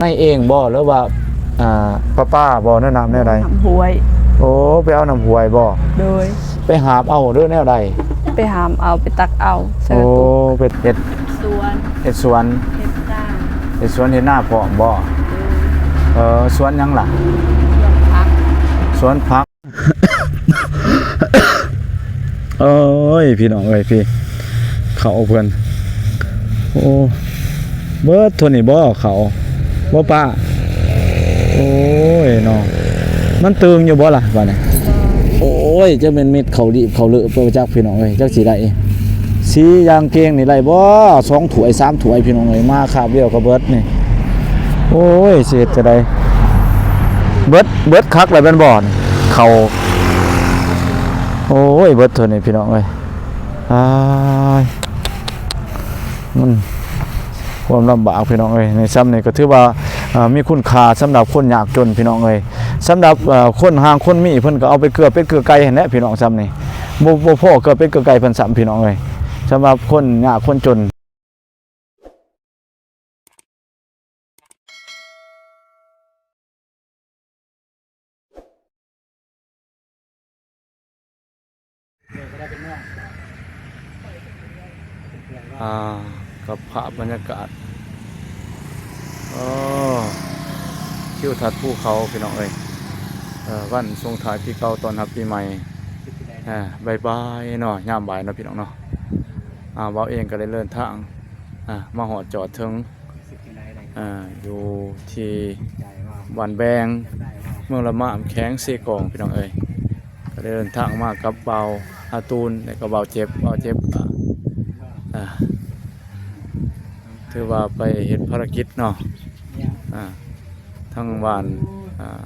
ໃນເອງບໍ່ ຫຼືວ່າ ອ່າ ປະປາບໍ່ ແນວນ້ຳແນວໃດ? ນ້ຳຫ້ວຍ. ໂອ້ ໄປເອົານ້ຳຫ້ວຍບໍ່? ໂດຍ. ໄປຫາບເອົາ ຫຼືແນວໃດ? ໄປຫາບເອົາ ໄປຕັກເອົາໃສ່ ໂອ້ ກະຕຸກ ໄປເຮັດສວນ ເຮັດສວນ ເຮັດນາ ເຮັດສວນເຮັດນາພ້ອມບໍ່? ໂດຍ. ເອີ ສວນຫຍັງລະ? ສວນຜັກ ສວນຜັກ. ໂອ້ຍ ພີ່ນ້ອງເອີຍ ພີ່ ເຂົ້າເພິ່ນ ໂອ້ ເບິດເທົ່ານີ້ບໍ່ ເຂົ້າບໍ່ປ້າ? ໂອ້ຍເນາະ ມັນຕຶງຢູ່ບໍ່ລະບາດນີ້? ໂອ້ຍ ຈັກແມ່ນເມັດເຂົ້າລີບເຂົ້າເລີບໄປຈັກ ພີ່ນ້ອງເອີຍ ຈັກຊິໄດ້ ສີ່ຢ່າງເກງນີ້ໄດ້ບໍ່ ສອງຖ້ວຍສາມຖ້ວຍ ພີ່ນ້ອງເອີຍ ມາຄາບດຽວກໍເບິດນີ້. ໂອ້ຍ ຊິເຮັດຈັ່ງໃດ ເບິດ ເບິດຄັກແລ້ວແມ່ນບໍ່ ເຂົ້າ? ໂອ້ຍ ເບິດເທົ່ານີ້ ພີ່ນ້ອງເອີຍ ອ້າຍ ມັນຄວາມລຳບາກ ພີ່ນ້ອງເອີຍ. ໃນຊ່ຳນີ້ກໍຖືວ່າ ເອີ ມີຄຸນຄ່າສຳລັບຄົນຍາກຈົນ ພີ່ນ້ອງເອີຍ. ສຳລັບ ເອີ ຄົນຮ່າງຄົນມີ ເພິ່ນກໍເອົາໄປເກືອເປັດເກືອໄກ່ຫັ້ນແຫຼະ ພີ່ນ້ອງ. ຊ່ຳນີ້ບໍ່ ບໍ່ພໍເກືອເປັດເກືອໄກ່ເພິ່ນຊ້ຳ ພີ່ນ້ອງເອີຍ ສຳລັບຄົນຍາກຄົນຈົນ. ອ່າ ກັບພາບບັນຍາກາດ ໂອ້ ທິວທັດພູເຂົາ ພີ່ນ້ອງເອີຍ ເອີ ວັນສົ່ງທ້າຍປີເກົ່າຕ້ອນຮັບປີໃໝ່ ອ່າ ບ່າຍໆເນາະ ຍາມບ່າຍເນາະ ພີ່ນ້ອງເນາະ. ອ່າ ບ່າວເອງກໍໄດ້ເດີນທາງ ອ່າ ມາຮອດຈອດເຖິງ ອ່າ ຢູ່ທີ່ບ້ານແບງ ເມືອງລະມາມ ແຂວງເຊກອງ ພີ່ນ້ອງເອີຍ. ກໍໄດ້ເດີນທາງມາກັບບ່າວອາຕູນ ແລະກໍບ່າວເຈັບ ບ່າວເຈັບກໍ ອ່າ ຖືວ່າໄປເຮັດພາລະກິດເນາະ ອ່າ ທາງບ້ານ ອ່າ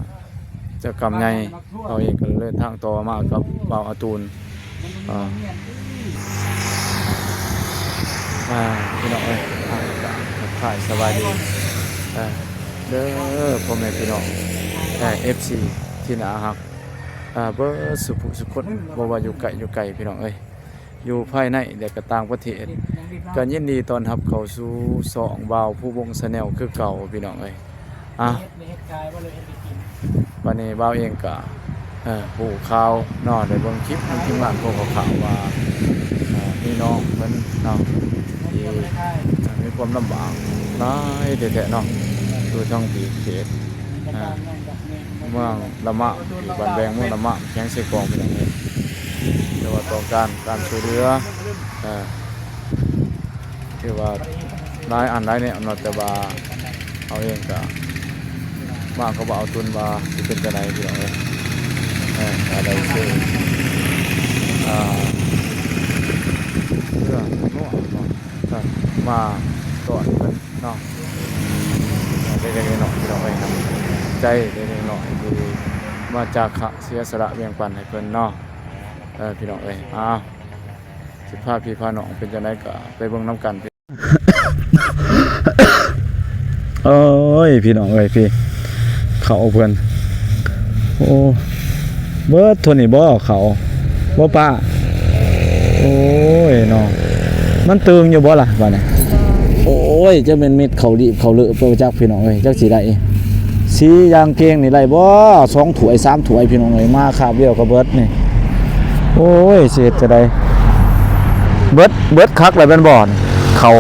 ເຈົ້າກຳໃຫຍ່ ເຮົາເອງກໍເດີນທາງຕໍ່ມາກັບບ່າວອາຕູນ ອ່າ ອ່າ ພີ່ນ້ອງເອີຍ ອ່າ ກະທັກທາຍສະບາຍດີ ອ່າ ເດີພໍ່ແມ່ພີ່ນ້ອງ ເອັຟຊີທີ່ໜ້າຮັກ ອ່າ ເບິດສຸຜູ້ສຸຄົນ ບໍ່ວ່າຢູ່ໃກ້ຢູ່ໄກ ພີ່ນ້ອງເອີຍ. ຢູ່ພາຍໃນ ແລະກໍຕ່າງປະເທດ ກໍຍິນດີຕ້ອນຮັບເຂົ້າສູ່ຊ່ອງບ່າວພູວົງ Channel ຄືເກົ່າ ພີ່ນ້ອງເອີຍ. ອ່າ ບາດນີ້ບ່າວເອງກໍ ເອີ ຮູ້ຂ່າວເນາະ ໄດ້ເບິ່ງຄລິບຂອງທີມງານພວກເຂົາວ່າ ເອີ ມີນ້ອງເພິ່ນເນາະ ທີ່ ເອີ ມີຄວາມລຳບາກຫຼາຍແທ້ໆເນາະ ຢູ່ທາງທີ່ເຂດ ເອີ ເມືອງລະມາມ ທີ່ບ້ານແບງ ເມືອງລະມາມ ແຂວງເຊກອງ ພີ່ນ້ອງເອີຍ. ແຕ່ວ່າຕ້ອງການການຊ່ວຍເຫຼືອ ເອີ ຖືວ່າຫຼາຍອັນຫຼາຍແນວເນາະ ແຕ່ວ່າເຮົາເອງກໍມາກໍບໍ່ເອົາຕຸນວ່າຊິເປັນຈັ່ງໃດ ພີ່ນ້ອງເອີຍ. ເອີ ກໍໄດ້ຊື້ ອ່າ ເພື່ອນວດເນາະ ກໍມາຕ້ອນເພິ່ນ ເນາະ ເລັກໆນ້ອຍໆ ພີ່ນ້ອງເອີຍ ນ້ຳໃຈເລັກໆນ້ອຍໆ ທີ່ມາຈາກຄະເສຍສະຫຼະແບ່ງປັນໃຫ້ເພິ່ນເນາະ ເອີ ພີ່ນ້ອງເອີຍ. ອ້າວ ຊິພາພີ່ພານ້ອງເປັນຈັ່ງໃດກໍໄປເບິ່ງນຳກັນ. ໂອ້ຍ ພີ່ນ້ອງເອີຍ ພີ່ ເຂົ້າເພິ່ນ ໂອ້ ເບິດເທົ່ານີ້ບໍ່ ເຂົ້າບໍ່ປ້າ? ໂອ້ຍເນາະ ມັນຕຶງຢູ່ບໍ່ລະບາດນີ້? ໂອ້ຍ ຈັກແມ່ນເມັດເຂົ້າລີບເຂົ້າເລີບໄປຈັກ ພີ່ນ້ອງເອີຍ ຈັກຊິໄດ້ ສີ່ຢ່າງເກງນີ້ໄດ້ບໍ່ ສອງຖ້ວຍສາມຖ້ວຍ ພີ່ນ້ອງເອີຍ ມາຄາບດຽວກໍເບິດນີ້. ໂອ້ຍ ຊິເຮັດຈັ່ງໃດ ເບິດ ເບິດຄັກແລ້ວແມ່ນບໍ່ ເຂົ້າ?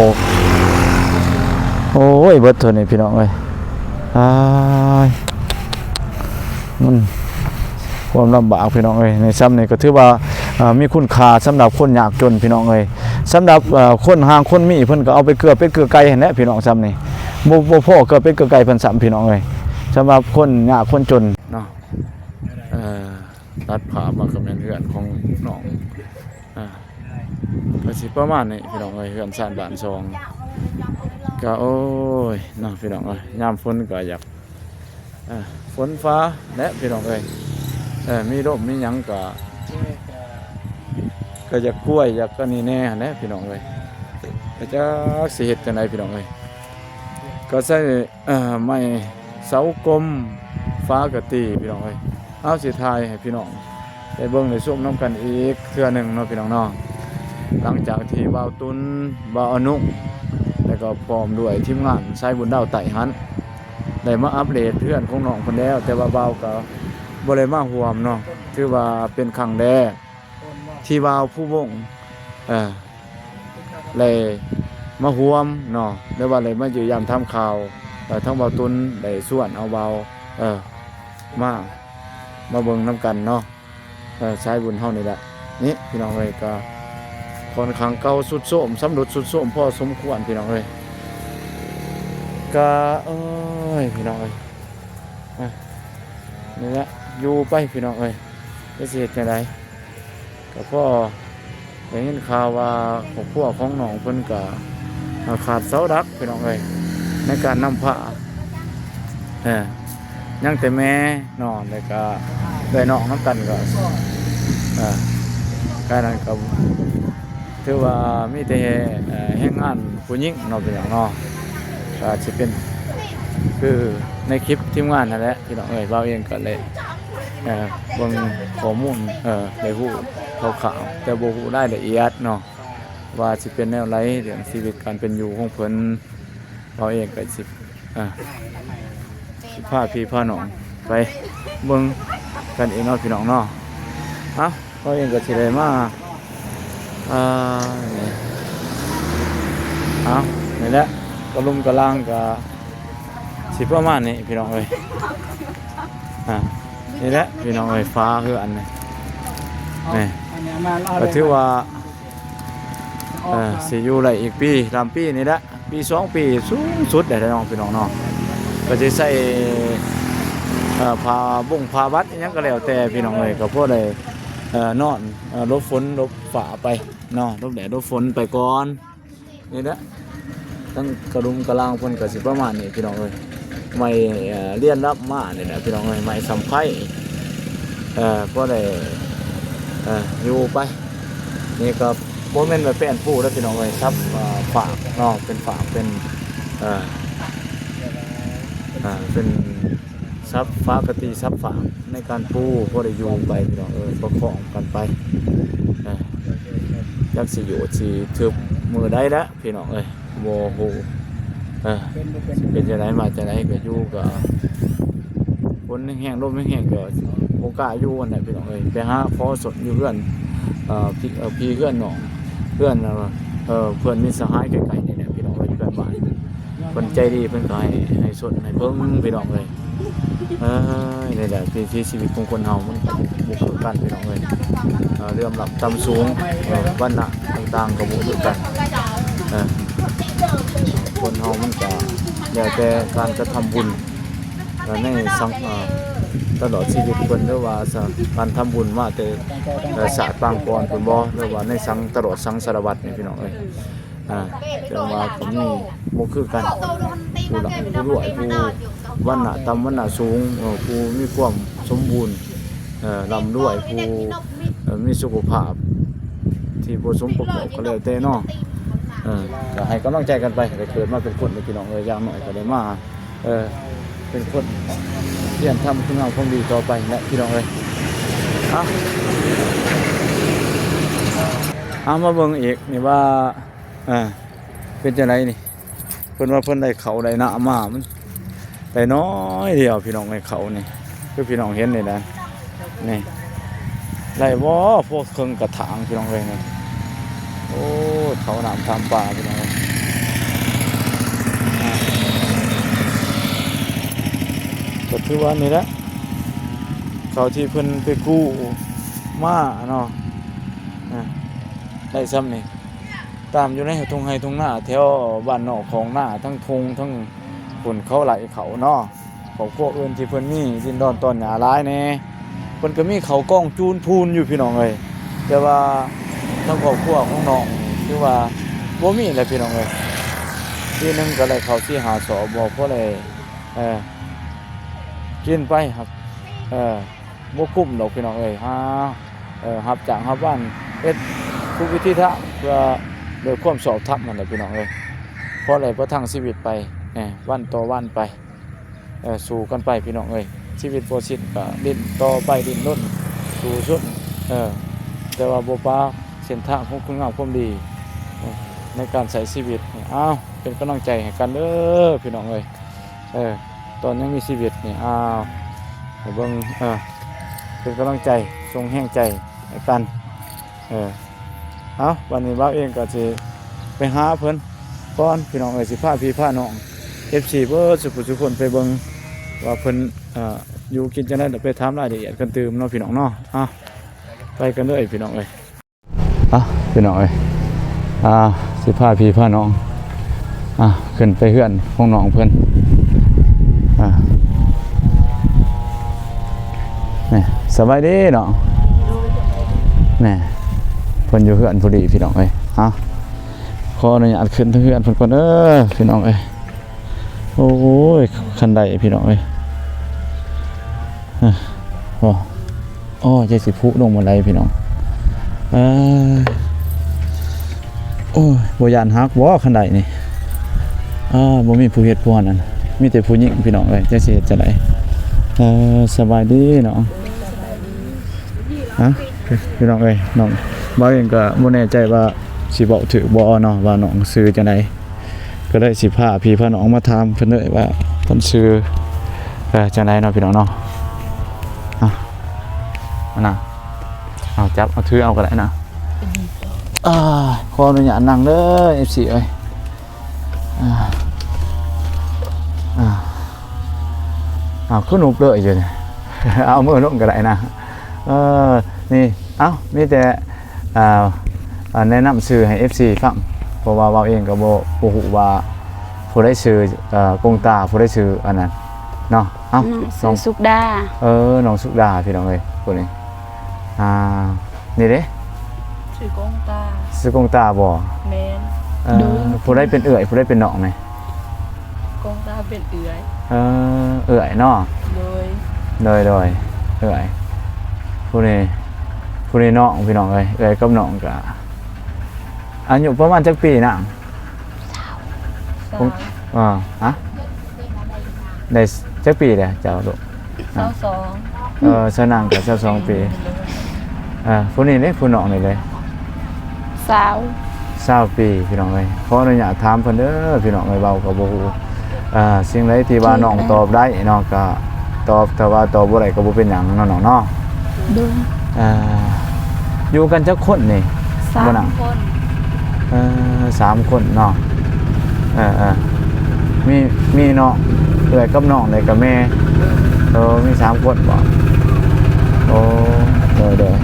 ໂອ້ຍ ເບິດເທົ່ານີ້ ພີ່ນ້ອງເອີຍ ອ້າຍ ມັນຄວາມລຳບາກ ພີ່ນ້ອງເອີຍ. ໃນຊ່ຳນີ້ກໍຖືວ່າ ເອີ ມີຄຸນຄ່າສຳລັບຄົນຍາກຈົນ ພີ່ນ້ອງເອີຍ. ສຳລັບ ເອີ ຄົນຮ່າງຄົນມີ ເພິ່ນກໍເອົາໄປເກືອເປັດເກືອໄກ່ຫັ້ນແຫຼະ ພີ່ນ້ອງ. ຊ່ຳນີ້ບໍ່ ບໍ່ພໍເກືອເປັດເກືອໄກ່ເພິ່ນຊ້ຳ ພີ່ນ້ອງເອີຍ ສຳລັບຄົນຍາກຄົນຈົນເນາະ. ເອີ ຕັດພາບມາກໍແມ່ນເຮືອນຂອງນ້ອງ ອ່າ ກໍຊິປະມານນີ້ ພີ່ນ້ອງເອີຍ ເຮືອນຊານບ້ານຊ່ອງ ກໍ ໂອ້ຍ ເນາະ ພີ່ນ້ອງເອີຍ ຍາມຝົນກໍຢາກ ເອີ ຝົນຟ້າແຫຼະ ພີ່ນ້ອງເອີຍ ເອີ ມີລົມມີຫຍັງກໍ ກໍຢາກກວຍ ຢາກອັນນີ້ແດ່ຫັ້ນແຫຼະ ພີ່ນ້ອງເອີຍ ກໍຈັກຊິເຮັດຈັ່ງໃດ ພີ່ນ້ອງເອີຍ ກໍໃຊ້ ເອີ ໄມ້ເສົາກົມ ຝາກະຕີ ພີ່ນ້ອງເອີຍ. ເອົາ ຊິຖ່າຍໃຫ້ພີ່ນ້ອງໄດ້ເບິ່ງໄດ້ຊົມນຳກັນອີກເທື່ອໜຶ່ງເນາະ ພີ່ນ້ອງເນາະ. ຫຼັງຈາກທີ່ບ່າວຕຸນ ບ່າວອະນຸ ແລ້ວກໍພ້ອມດ້ວຍທີມງານສາຍບຸນດາວໃຕ້ຫັ້ນ ໄດ້ມາອັບເດດເຮືອນຂອງນ້ອງເພິ່ນແລ້ວ, ແຕ່ວ່າບ່າວກໍບໍ່ໄດ້ມາຮ່ວມເນາະ, ຖືວ່າເປັນຄັ້ງແລກທີ່ບ່າວພູວົງ ເອີ ໄດ້ມາຮ່ວມເນາະ ຫຼືວ່າໄດ້ມາຢ້ຽມຢາມຖາມຂ່າວ, ເອີ ທາງບ່າວຕຸນໄດ້ຊວນເອົາບ່າວ ເອີ ມາ ມາເບິ່ງນຳກັນເນາະ. ເອີ ສາຍບຸນເຮົານີ້ແຫຼະ. ນີ້ພີ່ນ້ອງເອີຍ, ກໍຄ່ອນຂ້າງເກົ່າ ຊຸດໂຊມ, ຊຳລຸດຊຸດໂຊມພໍສົມຄວນພີ່ນ້ອງເອີຍ. ກໍ ເອີຍ ພີ່ນ້ອງເອີຍ, ອ່ະ ນີ້ແຫຼະ ຢູ່ໄປພີ່ນ້ອງເອີຍ, ຈະຊິເຮັດຈັ່ງໃດ? ກໍພໍໄດ້ຍິນຂ່າວວ່າຄອບຄົວຂອງນ້ອງເພິ່ນກໍ ອ່າ ຂາດເສົາຫຼັກພີ່ນ້ອງເອີຍ ໃນການນຳພາ. ເອີ ຍັງແຕ່ແມ່ເນາະ ແລ້ວກໍເອື້ອຍນ້ອງນຳກັນກໍ ເອີ ການນັ້ນກໍຖືວ່າມີແຕ່ ເອີ ແຮງງານຜູ້ຍິງເນາະ ພີ່ນ້ອງເນາະ. ກໍອາດຊິເປັນຄືໃນຄລິບທີມງານຫັ້ນແຫຼະ ພີ່ນ້ອງເອີຍ. ບ່າວເອງກໍໄດ້ ເອີ ເບິ່ງຂໍ້ມູນ ເອີ ໄດ້ຮູ້ຄ່າວໆ ແຕ່ບໍ່ຮູ້ລາຍລະອຽດເນາະ ວ່າຊິເປັນແນວໃດ ເລື່ອງຊີວິດການເປັນຢູ່ຂອງເພິ່ນ. ບ່າວເອງກໍຊິ ອ່າ ຊິພາພີ່ພານ້ອງໄປເບິ່ງກັນເອງເນາະ ພີ່ນ້ອງເນາະ. ເອົ້າ ບ່າວເອງກໍຊິໄດ້ມາ ອ່າ ນີ້ ເອົ້າ ນີ້ແຫຼະ ກະລຸມກະລາງກະຊິປະມານນີ້ ພີ່ນ້ອງເອີຍ. ອ່າ ນີ້ແຫຼະ ພີ່ນ້ອງເອີຍ ຝາເຮືອນນີ້ ນີ້ ກໍຖືວ່າ ເອີ ຊິຢູ່ໄດ້ອີກປີ ລຳປີນີ້ແຫຼະ ປີສອງປີສູງສຸດໄດ້ເນາະ ພີ່ນ້ອງເນາະ. ກໍຊິໃສ່ ເອີ ຜ້າບົງຜ້າບັດອີ່ຫຍັງກໍແລ້ວແຕ່ ພີ່ນ້ອງເອີຍ, ກໍພໍໄດ້ ເອີ ນອນ ເອີ ຫຼົບຝົນຫຼົບຟ້າໄປເນາະ, ຫຼົບແດດຫຼົບຝົນໄປກ່ອນ. ນີ້ແຫຼະ ທັງກະດຸມກະລາງເພິ່ນກໍຊິປະມານນີ້ ພີ່ນ້ອງເອີຍ. ໄມ້ ເອີ ລຽນລຳມານີ້ແຫຼະ ພີ່ນ້ອງເອີຍ, ໄມ້ສຳໄພ ເອີ ພໍໄດ້ ເອີ ຢູ່ໄປ. ນີ້ກໍບໍ່ແມ່ນວ່າແປ້ນປູເດີ້ ພີ່ນ້ອງເອີຍ, ສັບ ເອີ ຟາກເນາະ, ເປັນຟາກ ເປັນ ເອີ ເປັນສັບຝາກະຕີ ສັບຝາກໃນການປູ ພໍໄດ້ຢູ່ໄປ ພີ່ນ້ອງເອີຍ, ປະຄອງກັນໄປ. ເອີ ຈັກຊິຢູ່ຊິຖືກມື້ໃດລະ ພີ່ນ້ອງເອີຍ, ບໍ່ຮູ້ ເອີ ເປັນຈັ່ງໃດມາຈັ່ງໃດ ກໍຢູ່ ກໍຝົນແຮງໆ ລົມແຮງໆ ກໍບໍ່ກ້າຢູ່ຫັ້ນແຫຼະ ພີ່ນ້ອງເອີຍ. ໄປຫາຂໍສົນຢູ່ເຮືອນ ເອີ ພີ່ ເອີ ພີ່ເຮືອນນ້ອງ ເຮືອນ ເອີ ເພື່ອນມິດສະຫາຍໃກ້ໆ ນີ້ແຫຼະ ພີ່ນ້ອງເອີຍ, ເພື່ອນບ້ານ ເພິ່ນໃຈດີ ເພິ່ນກໍໃຫ້ ໃຫ້ສົນໃຫ້ເພິ່ງ ພີ່ນ້ອງເອີຍ. ເອີຍ ນີ້ແຫຼະ ວິຖີຊີວິດຂອງຄົນເຮົາ ມັນບໍ່ຄືກັນ ພີ່ນ້ອງເອີຍ. ເອີ ເຫຼື່ອມລ້ຳຕ່ຳສູງ ເອີ ວັນນະຕ່າງໆ ກໍບໍ່ຄືກັນ. ເອີ ຄົນເຮົາມັນກໍແລ້ວແຕ່ການກະທຳບຸນ ເອີ ໃນສັງ ເອີ ຕະຫຼອດຊີວິດເພິ່ນ ຫຼືວ່າ ສະ ການທຳບຸນມາແຕ່ ເອີ ຊາດປາງກ່ອນພຸ້ນບໍ ຫຼືວ່າໃນສັງ ຕະຫຼອດສັງສາລະວັດນີ້ ພີ່ນ້ອງເອີຍ. ອ່າ ແຕ່ວ່າກໍມີບໍ່ຄືກັນ ຜູ້ລ່ຳຜູ້ລວຍ ຜູ້ວັນນະຕ່ຳວັນນະສູງ ເອີ ຜູ້ມີຄວາມສົມບູນ ເອີ ລ່ຳລວຍ ຜູ້ ເອີ ມີສຸຂະພາບທີ່ບໍ່ສົມປະກອບກໍແລ້ວແຕ່ເນາະ. ເອີ ກໍໃຫ້ກຳລັງໃຈກັນໄປ, ໄດ້ເກີດມາເປັນຄົນເດ້ ພີ່ນ້ອງເອີຍ, ຢ່າງໜ້ອຍກໍໄດ້ມາ ເອີ ເປັນຄົນຮຽນທຳຄຸນງາມຄວາມດີຕໍ່ໄປແຫຼະ ພີ່ນ້ອງເອີຍ. ເອົາ ເອົາ ມາເບິ່ງອີກນີ້ວ່າ ອ່າ ເປັນຈັ່ງໃດນີ້? ເພິ່ນວ່າເພິ່ນໄດ້ເຂົ້າໄດ້ນ້ຳມາ ມັນໄດ້ໜ້ອຍດຽວ ພີ່ນ້ອງເອີຍ. ເຂົ້ານີ້ ຄືພີ່ນ້ອງເຫັນນີ້ນະ ນີ້ ໄດ້ບໍ່ ພໍເຄິ່ງກະຖາງ ພີ່ນ້ອງເອີຍນີ້. ໂອ້ ເຂົ້ານ້ຳທຳປາ ພີ່ນ້ອງເອີຍ. ອ່າ ກໍຖືວ່ານີ້ແຫຼະ ເຂົ້າທີ່ເພິ່ນໄປກູ້ມາເນາະ. ອ່າ ໄດ້ຊ່ຳນີ້ ຕາມຢູ່ໃນທົ່ງໄຮ່ທົ່ງນາ ແຖວບ້ານນອກຂອງນາ ທັງທົ່ງ ທັງພຸ້ນ ເຂົາໄລ່ເຂົ້າເນາະ. ຄອບຄົວອື່ນທີ່ເພິ່ນມີດິນດອນຕອນຫຍ້າຫຼາຍແດ່ ເພິ່ນກໍມີເຂົ້າກອງຈູນພູນຢູ່ ພີ່ນ້ອງເອີຍ, ແຕ່ວ່າທາງຄອບຄົວຂອງນ້ອງ ຖືວ່າບໍ່ມີແຫຼະ ພີ່ນ້ອງເອີຍ. ປີໜຶ່ງກໍໄດ້ເຂົ້າສີ່ຫ້າສອບ ບໍ່ພໍໄດ້ ເອີ ກິນໄປ ເອີ ບໍ່ກຸ້ມດອກ ພີ່ນ້ອງເອີຍ. ຫາ ເອີ ຮັບຈ້າງຮັບວານ ເຮັດທຸກວິທີທາງ ເພື່ອດ້ວຍຄວາມຊອບທຳຫັ້ນແຫຼະ ພີ່ນ້ອງເອີຍ. ພໍໄດ້ປະທັງຊີວິດໄປ ເອີ ວັນຕໍ່ວັນໄປ ເອີ ສູ້ກັນໄປ ພີ່ນ້ອງເອີຍ. ຊີວິດບໍ່ສິ້ນກໍດີ້ນຕໍ່ໄປ ດີ້ນລົນສູ້ຊົນ ເອີ ແຕ່ວ່າບໍ່ປະເສັ້ນທາງຂອງຄຸນງາມຄວາມດີ ເອີ ໃນການໃຊ້ຊີວິດ. ເອົາ ເປັນກຳລັງໃຈໃຫ້ກັນເດີ ພີ່ນ້ອງເອີຍ. ເອີ ຕອນຍັງມີຊີວິດນີ້ ອ້າວ ໃຫ້ເບິ່ງ ເອີ ເປັນກຳລັງໃຈ ສົ່ງແຮງໃຈໃຫ້ກັນ ເອີ ເອົາ ບັດນີ້ບ່າວເອງກໍຊິໄປຫາເພິ່ນກ່ອນ ພີ່ນ້ອງເອີຍ ຊິພາພີ່ພານ້ອງ ເອັຟຊີ ເບິດສູ່ຜູ້ສູ່ຄົນໄປເບິ່ງວ່າເພິ່ນ ເອີ ຢູ່ກິນຈັ່ງໃດ ແລ້ວໄປຖາມລາຍລະອຽດກັນຕື່ມເນາະ ພີ່ນ້ອງເນາະ ເອົາ ໄປກັນເລີຍ ພີ່ນ້ອງເອີຍ. ອ່ະ ພີ່ນ້ອງເອີຍ ອ່າ ຊິພາພີ່ພານ້ອງ ອ່າ ຂຶ້ນໄປເຮືອນຂອງນ້ອງເພິ່ນ ອ່າ ນີ້ ສະບາຍດີນ້ອງ ນີ້ ເພິ່ນຢູ່ເຮືອນພໍດີ ພີ່ນ້ອງເອີຍ ເອົາ ຂໍອະນຸຍາດຂຶ້ນເຮືອນເພິ່ນກ່ອນເດີ ພີ່ນ້ອງເອີຍ. ໂອ້ຍ ຄັນໄດ ພີ່ນ້ອງເອີຍ ໂອ້ ໂອ້ຍ ຈັກຊິພຸລົງມາໄດ ພີ່ນ້ອງ ເອີ ໂອ້ຍ ບໍ່ຢ້ານຫັກບໍ່ ຄັນໄດນີ້ ເອີ ບໍ່ມີຜູ້ເຮັດຜູ້ຫັ້ນ ມີແຕ່ຜູ້ຍິງ ພີ່ນ້ອງເອີຍ ຈັກຊິເຮັດຈັ່ງໃດ ເອີ ສະບາຍດີນ້ອງ ຮະ ພີ່ນ້ອງເອີຍ ນ້ອງ ບ່າວເອງກໍບໍ່ແນ່ໃຈວ່າຊິເວົ້າຖືກບໍ່ເນາະ ວ່ານ້ອງຊື່ຈັ່ງໃດ. ກໍເລີຍຊິພາພີ່ພານ້ອງມາຖາມເພິ່ນເລີຍວ່າເພິ່ນຊື່ ເອີ ຈັ່ງໃດເນາະ ພີ່ນ້ອງເນາະ ອ່ະ ອັນນະ ເອົາຈັບ ເອົາຖືເອົາກໍໄດ້ນະ ອ່າ ຂໍອະນຸຍາດນັ່ງເດີ ເອັຟຊີ ເອີຍ ອ່າ ອ່າ ອ້າວ ຄືນຸບເລີຍຢູ່ນີ້ ເອົາມືລົງກໍໄດ້ນະ ເອີ ນີ້ ເອົ້າ ມີແຕ່ ອ່າ ແນະນຳຊື່ໃຫ້ເອັຟຊີຟັງ ເພາະວ່າເວົ້າເອງກໍບໍ່ ບໍ່ຮູ້ວ່າຜູ້ໃດຊື່ ເອີ ກົງຕາ ຜູ້ໃດຊື່ອັນນັ້ນເນາະ ເອົ້າ ນ້ອງ ນ້ອງສຸກດາ ເອີ ນ້ອງສຸກດາ ພີ່ນ້ອງເອີຍ ຜູ້ນີ້ ອ່າ ນີ້ເດ້ ຊື່ກົງຕາ ຊື່ກົງຕາບໍ່ ແມ່ນ ເອີ ໂດຍ ຜູ້ໃດເປັນເອື້ອຍ ຜູ້ໃດເປັນນ້ອງນີ້ ກົງຕາເປັນເອື້ອຍ ເອີ ເອື້ອຍເນາະ ໂດຍ ໂດຍ ໂດຍ ເອື້ອຍ ຜູ້ນີ້ ຜູ້ນີ້ນ້ອງ ພີ່ນ້ອງເອີຍ ເອື້ອຍກັບນ້ອງກະ ອາຍຸປະມານຈັກປີນາງ ຊາວ ຊາວ ເອີ ຮະ ໄດ້ຈັກປີແລ້ວເຈົ້າລູກ ຊາວສອງ ເອີ ຊາວນາງກໍຊາວສອງປີ ເອີ ຜູ້ນີ້ເດ້ ຜູ້ນ້ອງນີ້ເດ້ ຊາວ ຊາວປີ ພີ່ນ້ອງເອີຍ ຂໍອະນຸຍາດຖາມເພິ່ນເດີ ພີ່ນ້ອງເອີຍ ເວົ້າກໍບໍ່ຮູ້ ເອີ ສິ່ງໃດທີ່ວ່ານ້ອງຕອບໄດ້ເນາະ ກໍຕອບ ຖ້າວ່າຕອບບໍ່ໄດ້ກໍບໍ່ເປັນຫຍັງເນາະ ນ້ອງເນາະ ໂດຍ ເອີ ຢູ່ກັນຈັກຄົນນີ້ ສາມຄົນ ເອີ ສາມຄົນເນາະ ເອີ ເອີ ມີ ມີນ້ອງ ເອື້ອຍກັບນ້ອງ ແລ້ວກໍແມ່ ເອີ ມີສາມຄົນບໍ ໂອ້ ໂດຍ ໂດຍ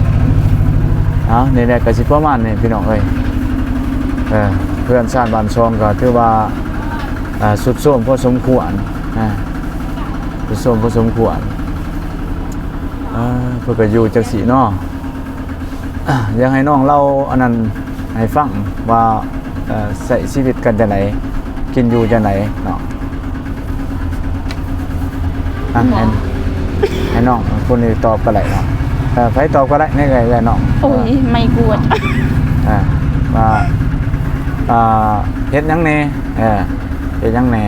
ເອົ້າ ນີ້ແຫຼະ ກໍຊິປະມານນີ້ ພີ່ນ້ອງເອີຍ ເອີ ເຮືອນຊານບ້ານຊ່ອງກໍຖືວ່າ ອ່າ ຊຸດໂຊມພໍສົມຄວນ ອ່າ ຊຸດໂຊມພໍສົມຄວນ ອ່າ ເພິ່ນກໍຢູ່ຈັ່ງຊີ້ເນາະ ອ່າ ຢາກໃຫ້ນ້ອງເລົ່າອັນນັ້ນໃຫ້ຟັງວ່າ ເອີ ໃຊ້ຊີວິດກັນຈັ່ງໃດ ກິນຢູ່ຈັ່ງໃດເນາະ ອ່ະ ໃຫ້ ໃຫ້ນ້ອງຜູ້ນີ້ຕອບກໍໄດ້ເນາະ ເອີ ໃຜຕອບກໍໄດ້ ໃຫ້ເອື້ອຍ ເອື້ອຍນ້ອງ ໂອ້ຍ ໄມ້ກວດ ເອີ ວ່າ ອ່າ ເຮັດຫຍັງແດ່ ເອີ ເຮັດຫຍັງແດ່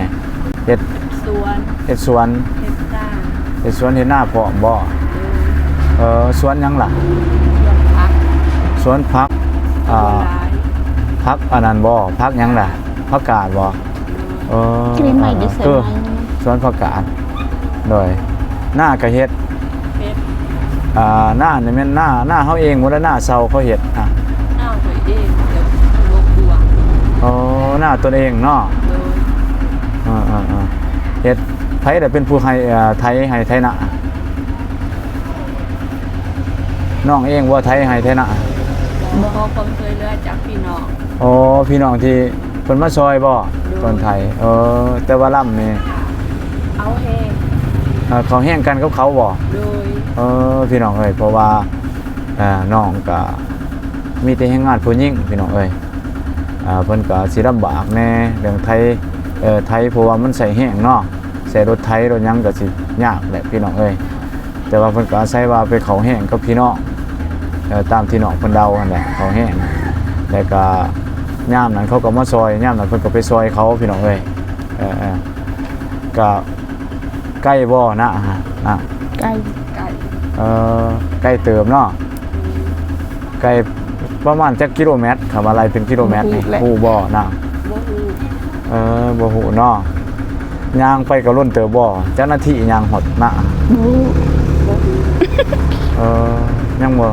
ເຮັດສວນ ເຮັດສວນ ເຮັດນາ ເຮັດສວນເຮັດນາພ້ອມບໍ? ໂດຍ ເອີ ສວນຫຍັງລະ? ສວນຜັກ ສວນຜັກ ອ່າ ຜັກອັນນັ້ນບໍ? ຜັກຫຍັງລະ? ຜັກກາດບໍ? ໂດຍ ເອີ ສວນຜັກກາດ ໂດຍ ນາກະເຮັດ ເຮັດ ອ່າ ນານີ້ແມ່ນນາ ນາເຮົາເອງບໍ່ ຫຼືນາເຊົ່າເຂົາເຮັດ? ນາຕົນເອງ ແຕ່ບໍ່ກວ້າງ ອໍ ນາຕົນເອງເນາະ ໂດຍ ເອີໆໆ ເຮັດ ໃຜລະເປັນຜູ້ໃຫ້ ເອີ ໄຖໄຮ່ໄຖນາ? ນ້ອງເອງບໍ່ໄຖໄຮ່ໄຖນາ? ບໍ່ ຂໍຄວາມຊ່ວຍເຫຼືອຈາກພີ່ນ້ອງ ອໍ ພີ່ນ້ອງທີ່ເພິ່ນມາຊ່ອຍບໍ? ໂດຍ ຕອນໄຖ ເອີ ແຕ່ວ່າລຳນີ້ ເອົາແຮງ ເອີ ເຂົ້າແຮງກັນກັບເຂົາບໍ? ໂດຍ ເອີ ພີ່ນ້ອງເອີຍ ເພາະວ່າ ເອີ ນ້ອງກະມີແຕ່ແຮງງານຜູ້ຍິງ ພີ່ນ້ອງເອີຍ ເອີ ເພິ່ນກະຊິລຳບາກແດ່ເລື່ອງໄຖ ເອີ ໄຖ ເພາະວ່າມັນໃຊ້ແຮງເນາະ ໃຊ້ລົດໄຖລົດຫຍັງກະຊິຍາກແຫຼະ ພີ່ນ້ອງເອີຍ ແຕ່ວ່າເພິ່ນກໍອາໄສວ່າໄປເຂົ້າແຮງກັບພີ່ນ້ອງ ເອີ ຕາມທີ່ນ້ອງເພິ່ນເລົ່າຫັ້ນແຫຼະ ເຂົ້າແຮງ ແລ້ວກໍຍາມນັ້ນເຂົາກໍມາຊ່ອຍ ຍາມນັ້ນເພິ່ນກໍໄປຊ່ອຍເຂົາ ພີ່ນ້ອງເອີຍ ເອີ ເອີ ກໍໄກບໍ່ນະ? ນະ ໄກ ໄກ ເອີ ໄກເຕີບເນາະ ໄກປະມານຈັກກິໂລແມັດ? ຄຳວ່າໄລ່ເປັນກິໂລແມັດນີ້ ບໍ່ຮູ້ແຫຼະ ຮູ້ບໍ່ນະ? ບໍ່ຮູ້ ເອີ ບໍ່ຮູ້ເນາະ ຍ່າງໄປກໍດົນເຕີບບໍ່? ຈັກນາທີຍ່າງຮອດນາ? ບໍ່ ເອີ ຍັງບໍ່?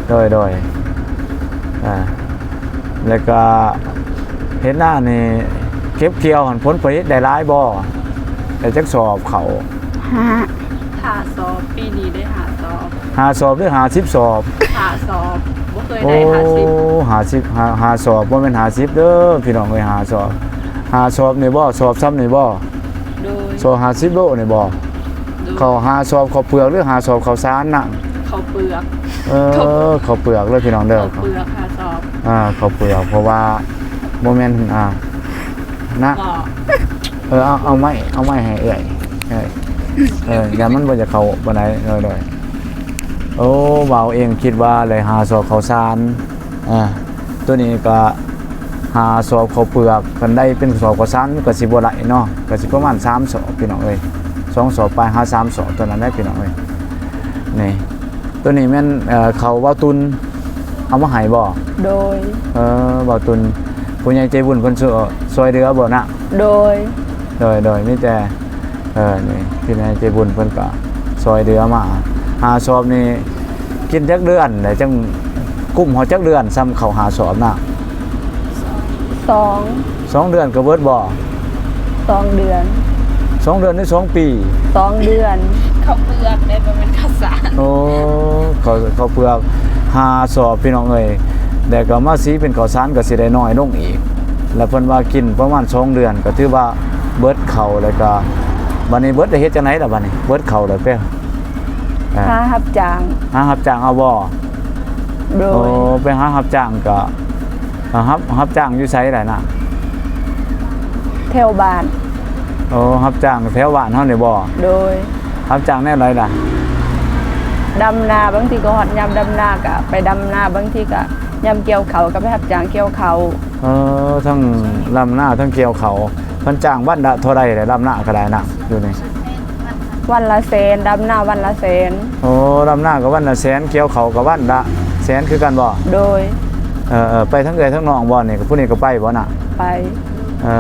ໂດຍ ໂດຍ ອ່າ ແລ້ວກໍເຮັດນານີ້ ເກັບກ່ຽວຫັ້ນ ຜົນຜະລິດໄດ້ຫຼາຍບໍ່? ໄດ້ຈັກສອບເຂົ້າ? ຫ້າ ຫ້າສອບ ປີນີ້ໄດ້ຫ້າສອບ. ຫ້າສອບ ຫຼື ຫ້າສິບສອບ? ຫ້າສອບ ບໍ່ເຄີຍໄດ້ຫ້າສິບ. ໂອ້ ຫ້າສິບ ຫ້າ ຫ້າສອບ ບໍ່ແມ່ນຫ້າສິບເດີພີ່ນ້ອງເອີຍ ຫ້າສອບ. ຫ້າສອບນີ້ບໍ່? ສອບສ່ຳນີ້ບໍ່? ໂດຍ ສອບຫ້າສິບໂລນີ້ບໍ່? ໂດຍ ເຂົ້າຫ້າສອບເຂົ້າເປືອກ ຫຼື ຫ້າສອບເຂົ້າສານນະ? ເຂົ້າເປືອກ. ເອີ ເຂົ້າເປືອກເດີພີ່ນ້ອງເດີ ເຂົ້າເປືອກຫ້າສອບ. ອ່າ ເຂົ້າເປືອກ ເພາະວ່າບໍ່ແມ່ນ ອ່າ ນະ ເອີ ເອົາ ເອົາໄມ້ ເອົາໄມ້ໃຫ້ເອື້ອຍ ເອີ ເອີ ຢ້ານມັນບໍ່ຢາກເຂົ້າປານໃດ. ໂດຍ ໂດຍ ໂອ້ ບ່າວເອງຄິດວ່າໄດ້ຫ້າສອບເຂົ້າສານ ອ່າ ໂຕນີ້ກໍຫ້າສອບເຂົ້າເປືອກ ຄັນໄດ້ເປັນສອບເຂົ້າສານມັນກໍຊິບໍ່ໄດ້ເນາະ ກໍຊິປະມານສາມສອບພີ່ນ້ອງເອີຍ ສອງສອບປາຍຫາສາມສອບ ເທົ່ານັ້ນແຫຼະພີ່ນ້ອງເອີຍ. ນີ້ ໂຕນີ້ແມ່ນ ເອີ ເຂົ້າບ່າວຕຸນເອົາມາໃຫ້ບໍ່? ໂດຍ ເອີ ບ່າວຕຸນ ຜູ້ໃຫຍ່ໃຈບຸນເພິ່ນຊ່ວຍ ຊ່ວຍເຫຼືອບໍ່ນະ? ໂດຍ ໂດຍ ໂດຍ ມີແຕ່ ເອີ ນີ້ ຜູ້ໃຫຍ່ໃຈບຸນເພິ່ນກໍຊ່ອຍເຫຼືອມາ ຫ້າສອບນີ້ ກິນຈັກເດືອນແລ້ວຈັ່ງກຸ້ມເຮົາ ຈັກເດືອນສ່ຳເຂົ້າຫ້າສອບນະ? ສອງ ສອງເດືອນກໍເບິດບໍ່? ສອງເດືອນ ສອງເດືອນ ຫຼື ສອງປີ? ສອງເດືອນ. ເຂົ້າເປືອກເດ້ ບໍ່ແມ່ນເຂົ້າສານ. ໂອ້ ເຂົ້າ ເຂົ້າເປືອກຫ້າສອບພີ່ນ້ອງເອີຍ ແລ້ວກໍມາສີເປັນເຂົ້າສານກໍຊິໄດ້ນ້ອຍລົງອີກ ແລ້ວເພິ່ນວ່າກິນປະມານສອງເດືອນ ກໍຖືວ່າເບິດເຂົ້າ ແລ້ວກໍບາດນີ້ເບິດແລ້ວເຮັດຈັ່ງໃດລະ? ບາດນີ້ເບິດເຂົ້າແລ້ວໄປ ອ່າ ຫາຮັບຈ້າງ. ຫາຮັບຈ້າງເອົາບໍ່? ໂດຍ ໂອ້ ໄປຫາຮັບຈ້າງກໍ ອ່າ ຮັບ ຮັບຈ້າງຢູ່ໃສລະນະ? ແຖວບ້ານ. ໂອ້ ຮັບຈ້າງແຖວບ້ານເຮົານີ້ບໍ່? ໂດຍ ຮັບຈ້າງແນວໃດລະ? ດຳນາ ບາງທີກໍຮອດຍາມດຳນາກໍໄປດຳນາ ບາງທີກໍຍາມກ່ຽວເຂົ້າກໍໄປຮັບຈ້າງກ່ຽວເຂົ້າ. ເອີ ທັງດຳນາທັງກ່ຽວເຂົ້າ ເພິ່ນຈ້າງວັນລະເທົ່າໃດລະ ດຳນາກໍໄດ້ນະ ຢູ່ນີ້? ວັນລະແສນ ດຳນາວັນລະແສນ. ໂອ້ ດຳນາກໍວັນລະແສນ ກ່ຽວເຂົ້າກໍວັນລະແສນຄືກັນບໍ່? ໂດຍ ເອີ ເອີ ໄປທັງເອື້ອຍທັງນ້ອງບໍ່ນີ້? ຜູ້ນີ້ກໍໄປບໍ່ນະ? ໄປ. ເອີ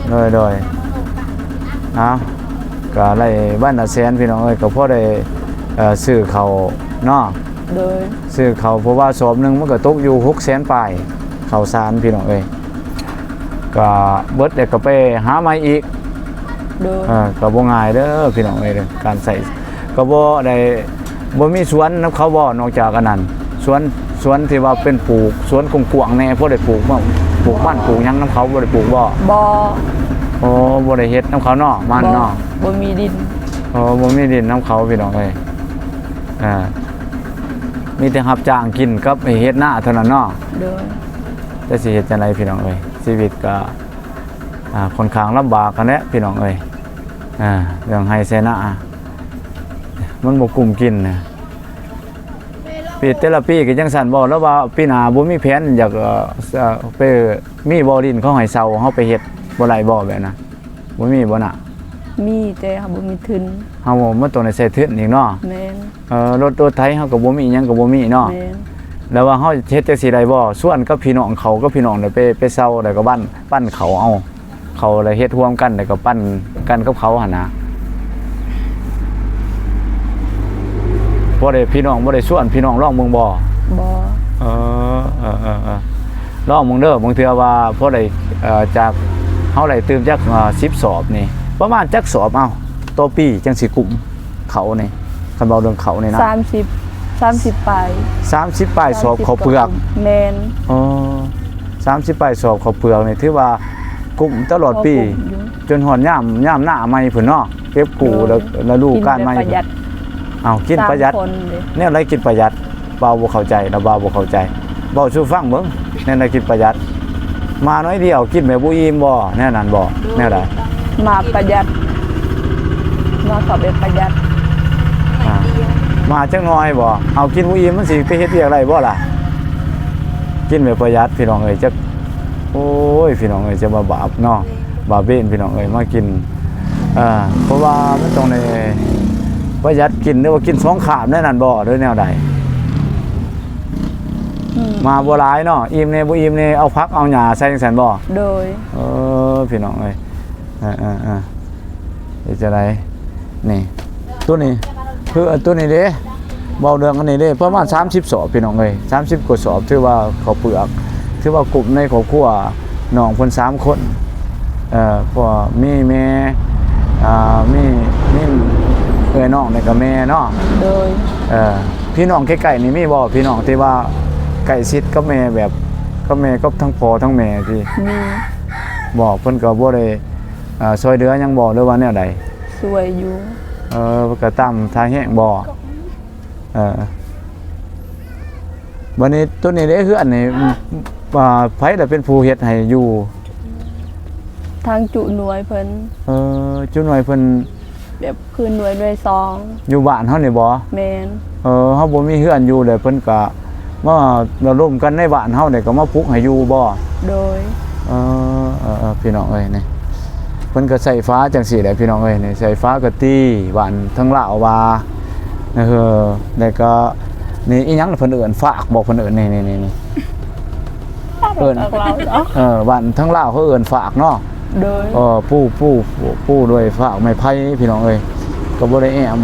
ໂດຍ ໂດຍ ເອົາ ກໍໄດ້ວັນລະແສນພີ່ນ້ອງເອີຍ ກໍພໍໄດ້ ເອີ ຊື້ເຂົ້າເນາະ. ໂດຍ ຊື້ເຂົ້າ ເພາະວ່າສອບໜຶ່ງມັນກໍຕົກຢູ່ຫົກແສນປາຍ ເຂົ້າສານພີ່ນ້ອງເອີຍ ກໍເບິດແລ້ວກໍໄປຫາໃໝ່ອີກ. ໂດຍ ເອີ ກໍບໍ່ງ່າຍເດີພີ່ນ້ອງເອີຍ ການໃຊ້ກໍບໍ່ໄດ້ ບໍ່ມີສວນນຳເຂົາບໍ່? ນອກຈາກອັນນັ້ນ ສວນ ສວນທີ່ວ່າເປັນປູກ ສວນກວ້າງໆແດ່ ພໍໄດ້ປູກ ມາປູກມັນປູກຫຍັງນຳເຂົາ ບໍ່ໄດ້ປູກບໍ່? ບໍ່. ໂອ້ ບໍ່ໄດ້ເຮັດນຳເຂົາເນາະ ມັນເນາະ ບໍ່ມີດິນ. ໂອ້ ບໍ່ມີດິນນຳເຂົາພີ່ນ້ອງເອີຍ ອ່າ ມີແຕ່ຮັບຈ້າງກິນກັບເຮັດນາເທົ່ານັ້ນເນາະ. ໂດຍ ແຕ່ຊິເຮັດຈັ່ງໃດພີ່ນ້ອງເອີຍ ຊີວິດກໍ ອ່າ ຂ້ອນຂ້າງລຳບາກຫັ້ນແຫຼະພີ່ນ້ອງເອີຍ ອ່າ ເລື່ອງໄຮ່ໄຊນາ ມັນບໍ່ກຸ້ມກິນນະ. ປີ ແຕ່ລະປີກໍຈັ່ງຊັ້ນບໍ່? ຫຼືວ່າປີໜ້າບໍ່ມີແຜນຢາກ ເອີ ເອີ ໄປມີບໍ່ດິນເຂົາໃຫ້ເຊົ່າ ເຮົາໄປເຮັດບໍ່ໄດ້ບໍ່ແບບນັ້ນ? ບໍ່ມີບໍ່ນະ? ມີ ແຕ່ເຮົາບໍ່ມີທຶນ. ເຮົາ ມັນຕ້ອງໄດ້ໃຊ້ທຶນອີກເນາະ. ແມ່ນ. ເອີ ລົດ ລົດໄຖເຮົາກໍບໍ່ມີ ຫຍັງກໍບໍ່ມີເນາະ. ແມ່ນ. ແລ້ວວ່າເຮົາເຮັດຈັ່ງຊີ້ໄດ້ບໍ່? ຊວນກັບພີ່ນ້ອງເຂົາ ກັບພີ່ນ້ອງໄດ້ໄປ ໄປເຊົ່າ ແລ້ວກໍບັ້ນ ປັນເຂົາເອົາ ເຂົາລະເຮັດຮ່ວມກັນ ແລ້ວກໍປັນກັນກັບເຂົາຫັ້ນນະ. ບໍ່ໄດ້ ພີ່ນ້ອງບໍ່ໄດ້ຊວນພີ່ນ້ອງລອງເບິ່ງບໍ່? ບໍ່. ເອີ ເອີ ເອີ ເອີ ລອງເບິ່ງເດີ ບາງເທື່ອວ່າພໍໄດ້ ເອີ ຈາກເຮົາໄດ້ຕື່ມຈັກ ເອີ ສິບສອບນີ້ ປະມານຈັກສອບ ເອົ້າ ຕໍ່ປີຈັ່ງຊິກຸ້ມເຂົ້ານີ້? ຄັນເວົ້າເລື່ອງເຂົ້ານີ້ນະ ສາມສິບ ສາມສິບປາຍ ສາມສິບປາຍສອບເຂົ້າເປືອກ. ແມ່ນ. ອໍ ສາມສິບປາຍສອບເຂົ້າເປືອກນີ້ ຖືວ່າກຸ້ມຕະຫຼອດປີ ພໍກຸ້ມຢູ່ ຈົນຮອດຍາມ ຍາມນາໃໝ່ພຸ້ນເນາະ ເກັບກູ້ ໂດຍ ລະ ລະດູການໃໝ່. ກິນແບບປະຢັດ. ເອົ້າ ກິນປະຢັດ ສາມຄົນເດ້. ແນວໃດກິນປະຢັດ? ບ່າວບໍ່ເຂົ້າໃຈນະ ບ່າວບໍ່ເຂົ້າໃຈ ເວົ້າສູ່ຟັງເບິ່ງ ແນວໃດກິນປະຢັດ? ມາໜ້ອຍດຽວ ກິນແບບບໍ່ອີ່ມບໍ່? ແນວນັ້ນບໍ່? ໂດຍ. ແນວໃດ? ມາປະຢັດ ມາເຂົ້າແບບປະຢັດ. ອ່າ ມາຈັກໜ້ອຍບໍ່? ເອົາ ກິນບໍ່ອີ່ມ ມັນຊິໄປເຮັດວຽກໄດ້ບໍ່ລະ? ກິນແບບປະຢັດ ພີ່ນ້ອງເອີຍ ຈັກ ໂອ້ຍ ພີ່ນ້ອງເອີຍ ຈະວ່າບາບເນາະ ບາບເວນ ພີ່ນ້ອງເອີຍ ມາກິນ ເອີ ເພາະວ່າມັນຕ້ອງໄດ້ປະຢັດກິນ ຫຼືວ່າກິນສອງຄາບແນວນັ້ນບໍ່ ຫຼືແນວໃດ? ອືມ ມາບໍ່ຫຼາຍເນາະ ອີ່ມແດ່ບໍ່ອີ່ມແດ່ ເອົາຜັກເອົາຫຍ້າໃສ່ຈັ່ງຊັ້ນບໍ່? ໂດຍ. ເອີ ພີ່ນ້ອງເອີຍ ເອີໆໆ ເຮັດຈັ່ງໃດນີ້? ໂຕນີ້ ຄືໂຕນີ້ເດ້ ເວົ້າເລື່ອງອັນນີ້ເດ້ ປະມານສາມສິບສອບ ພີ່ນ້ອງເອີຍ ສາມສິບກວ່າສອບ ຖືວ່າເຂົ້າເປືອກ ຖືວ່າກຸ້ມໃນຄອບຄົວນ້ອງເພິ່ນສາມຄົນ. ເອີ ເພາະວ່າມີແມ່ ອ່າ ມີ ມີເອື້ອຍນ້ອງ ແລ້ວກໍແມ່ເນາະ. ໂດຍ. ເອີ ພີ່ນ້ອງໃກ້ໆນີ້ມີບໍ່? ພີ່ນ້ອງທີ່ວ່າໃກ້ຊິດກັບແມ່ ແບບກັບແມ່ ກັບທັງພໍ່ທັງແມ່ທີ່ ມີບໍ່? ເພິ່ນກໍບໍ່ໄດ້ ເອີ ຊ່ວຍເຫຼືອຫຍັງບໍ່ ຫຼືວ່າແນວໃດ? ຊ່ວຍຢູ່. ເອີ ກໍຕາມທ່າແຮງບໍ່? ເອີ ບັດນີ້ໂຕນີ້ເດ້ ເຮືອນນີ້ ອ່າ ໃຜລະເປັນຜູ້ເຮັດໃຫ້ຢູ່? ທາງຈຸໜ່ວຍເພິ່ນ. ເອີ ຈຸໜ່ວຍເພິ່ນ ແບບຄືໜ່ວຍ ໜ່ວຍສອງ ຢູ່ບ້ານເຮົານີ້ບໍ່? ແມ່ນ. ເອີ ເຮົາບໍ່ມີເຮືອນຢູ່ ແລ້ວເພິ່ນກະມາລະດົມກັນໃນບ້ານເຮົານີ້ ກະມາປຸກໃຫ້ຢູ່ບໍ່? ໂດຍ. ເອີ ເອີ ເອີ ພີ່ນ້ອງເອີຍ ນີ້ເພິ່ນກະໃສ່ຝາຈັ່ງຊີ້ແຫຼະ ພີ່ນ້ອງເອີຍ ນີ້ໃສ່ຝາກະຕີ ບ້ານທາງລາວວ່າ ເອີ ແລ້ວກະນີ້ອີ່ຫຍັງເພິ່ນເອີ້ນ ຟາກບໍ່ ເພິ່ນເອີ້ນ ນີ້ ນີ້ ນີ້ ນີ້ ເອີ້ນ ເອີ ບ້ານທາງລາວເຂົາເອີ້ນຟາກເນາະ. ໂດຍ. ເອີ ປູ ປູ ປູດ້ວຍຟາກໄມ້ໄຜ່ ພີ່ນ້ອງເອີຍ ກໍບໍ່ໄດ້ແອ້ມ